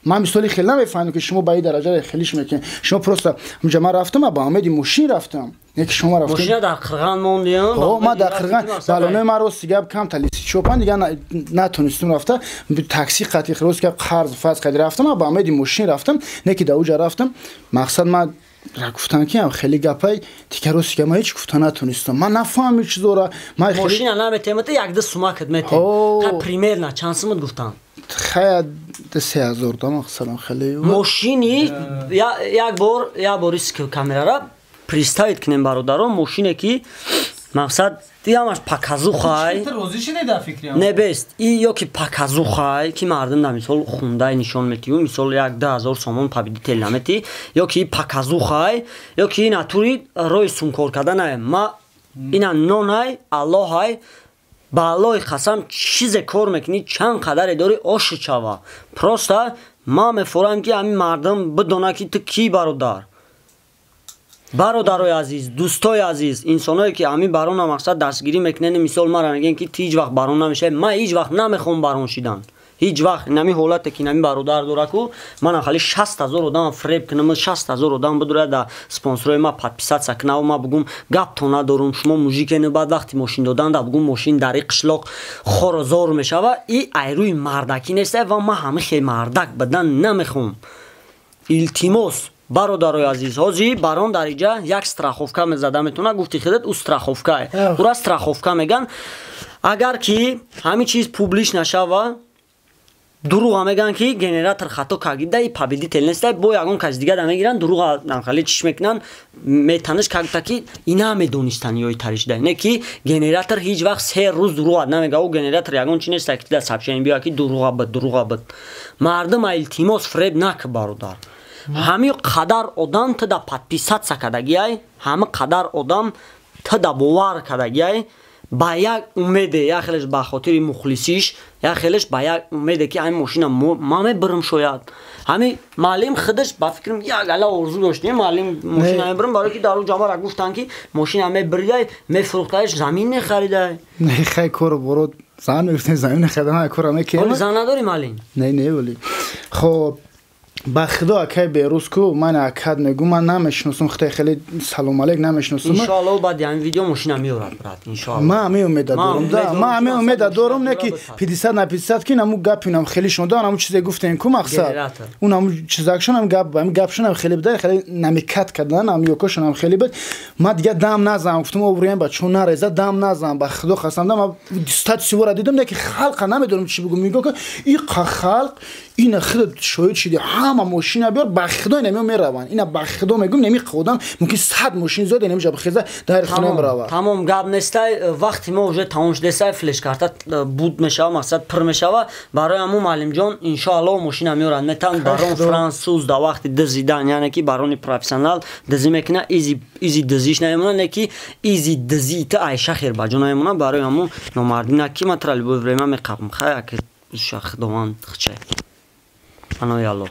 Ман мисоли хеле намефаҳмам ки шумо ба ин дараҷа хелиш мекунед. Шумо просто ҳамҷа ман рафтам, ба умеди мошин рафтам. Не ки шумо рафтем. Мошина дар Қирған мондиам. Ҳо, ман дар Қирған балонои ман рости гап кам талиси чопан дига натонистем рафта. Такси қатъи рост гап қарз фаз қади рафтам, ба умеди мошин рафтам. Не ки дар уҷа рафтам. Мақсад ман гуфтам ки хеле гапай тика рости гап ман ҳеҷ гуфта натонистам. Ман нафаҳмам чизора. Ман мошина наметем, як ду сумакат метем. Ха примерно чанд сумат гуфтам? Хая 3000 да мақсадам хеле. Мошини як бор, як бор риск камерара представить кунем бародаро, мошине ки мақсад ҳамаш паказухай. Не бест. И ё ки паказухай ки мардум да мисол хундай нишон метию, мисол 1-2000 сомон победитель намети, ё ки паказухай, ё ки натури рои сумкор карданай. Ма ина нонай, аллоҳай, ба Аллоҳи қасам чизе кор мекунӣ, чанд қадаре дори оши чава. Просто ма мефорам ки ҳамин мардум бидона ки ту кӣ бародар. Бародарои азиз, дӯстои азиз, инсоное ки ҳамин барона мақсад дастгирӣ мекунанд, мисол мара мегӯянд ки ту ҳеҷ вақт барон намешавӣ. Ман ҳеҷ вақт намехоҳам барон шидан. Ҳеҷ вақт инами ҳолате ки инами бародар дора ку ман хали 60 000 одам фреб кунам, 60 000 одам бидурад да спонсорои ма подписаться кунав, ма бугум гаптон надорум, шумо мужикену баъд вақти мошин додан да бугум мошин дар қишлоқ хору зор мешава, и айрӯи мардакӣ неста ва ман ҳами хел мардак бидан намехоҳам. Илтимос бародарои азиз, ҳозир барон дар иҷа як страховка мезада метавона, гуфти худат ӯ страховкае. Ура страховка меган. Агар ки ҳамин чиз публиш нашава, Дурӯға мегӯянд, ки генератор хато кагида и победитель неста, бо ягон кас дига да мегиранд, дурӯға хали чиш мекунанд, метаниш кагта ки ина медонистанд ёи таришда. Не ки генератор ҳеҷ вақт 3 рӯз дурӯға намега. О, генератор ягон чи неста, ки да сообщение биёя, ки дурӯға буд, дурӯға буд. Мардума илтимос, фреб нак, бародар. Ҳами қадар одам туда подписаться кардагиай, ҳами қадар одам туда бовар кардагиай, ба як умеде, як хелеш ба хотири мухлисиш, як хелеш ба як умеде, ки ҳамин мошина ма мебирам. Шояд ҳами маълим худаш, ба фикрам, як ала орзу дошт, не, маълим, мошина мебирам, барое ки дар ӯ ҷамара гуфтанд, ки мошина мебиридай, мефурӯхтаиш, замин мехаридай. Не, хай, кору борот зан мегуфтем, замин нахаридам, кора мекунем. Зан надорӣ, маълим? Не, не, вале хоб, ба худо, акай Берӯз ку, ман акад мегӯ, ман намешиносам, худои хеле салом алейк, намешиносам. Иншоалло, баъди ҳамин видео мошина меорад, брат, иншоалло. Ман ҳамин умеда дорам, да, ман ҳамин умеда дорам, не ки 50 на 50, ки наму гапи нам хеле шонда, наму чизе гуфтем ку, мақсад он наму чизакшон, ам гап, ам гапшон хеле буда, хеле намекат кардан, ам ёкошон ам хеле буд. Ман дига дам назам, гуфтам, обрӯям бачо нареза, дам назам, ба худо қасам, да, ман статуси вора дидам, не ки халқа намедонам чӣ бигӯм, мегӯ ки и халқ ина худат шоҳид шиди, ҳама мошина биёр, ба худо инамиё мераванд, ина ба худо мегӯм, неми одам мумкин 100 мошин зиёд инамиҷа бихеза, дар хона мерава. Тамом, гап нестай, вақти мо уже тамом шудестай, флешкарта буд мешава, мақсад пур мешава. Барои ҳамун, маълимҷон, иншоалло, мошина меорад, метан барон француз да вақти дизидан, яъне ки барони профессионал дизӣ мекуна, изи дизиш намемона, не ки изи дизии ту айша хербаҷо намемона. Барои ҳамун номардина ки ма тра любое время меқапам, хай, аки худованд хчай. Панои Алло.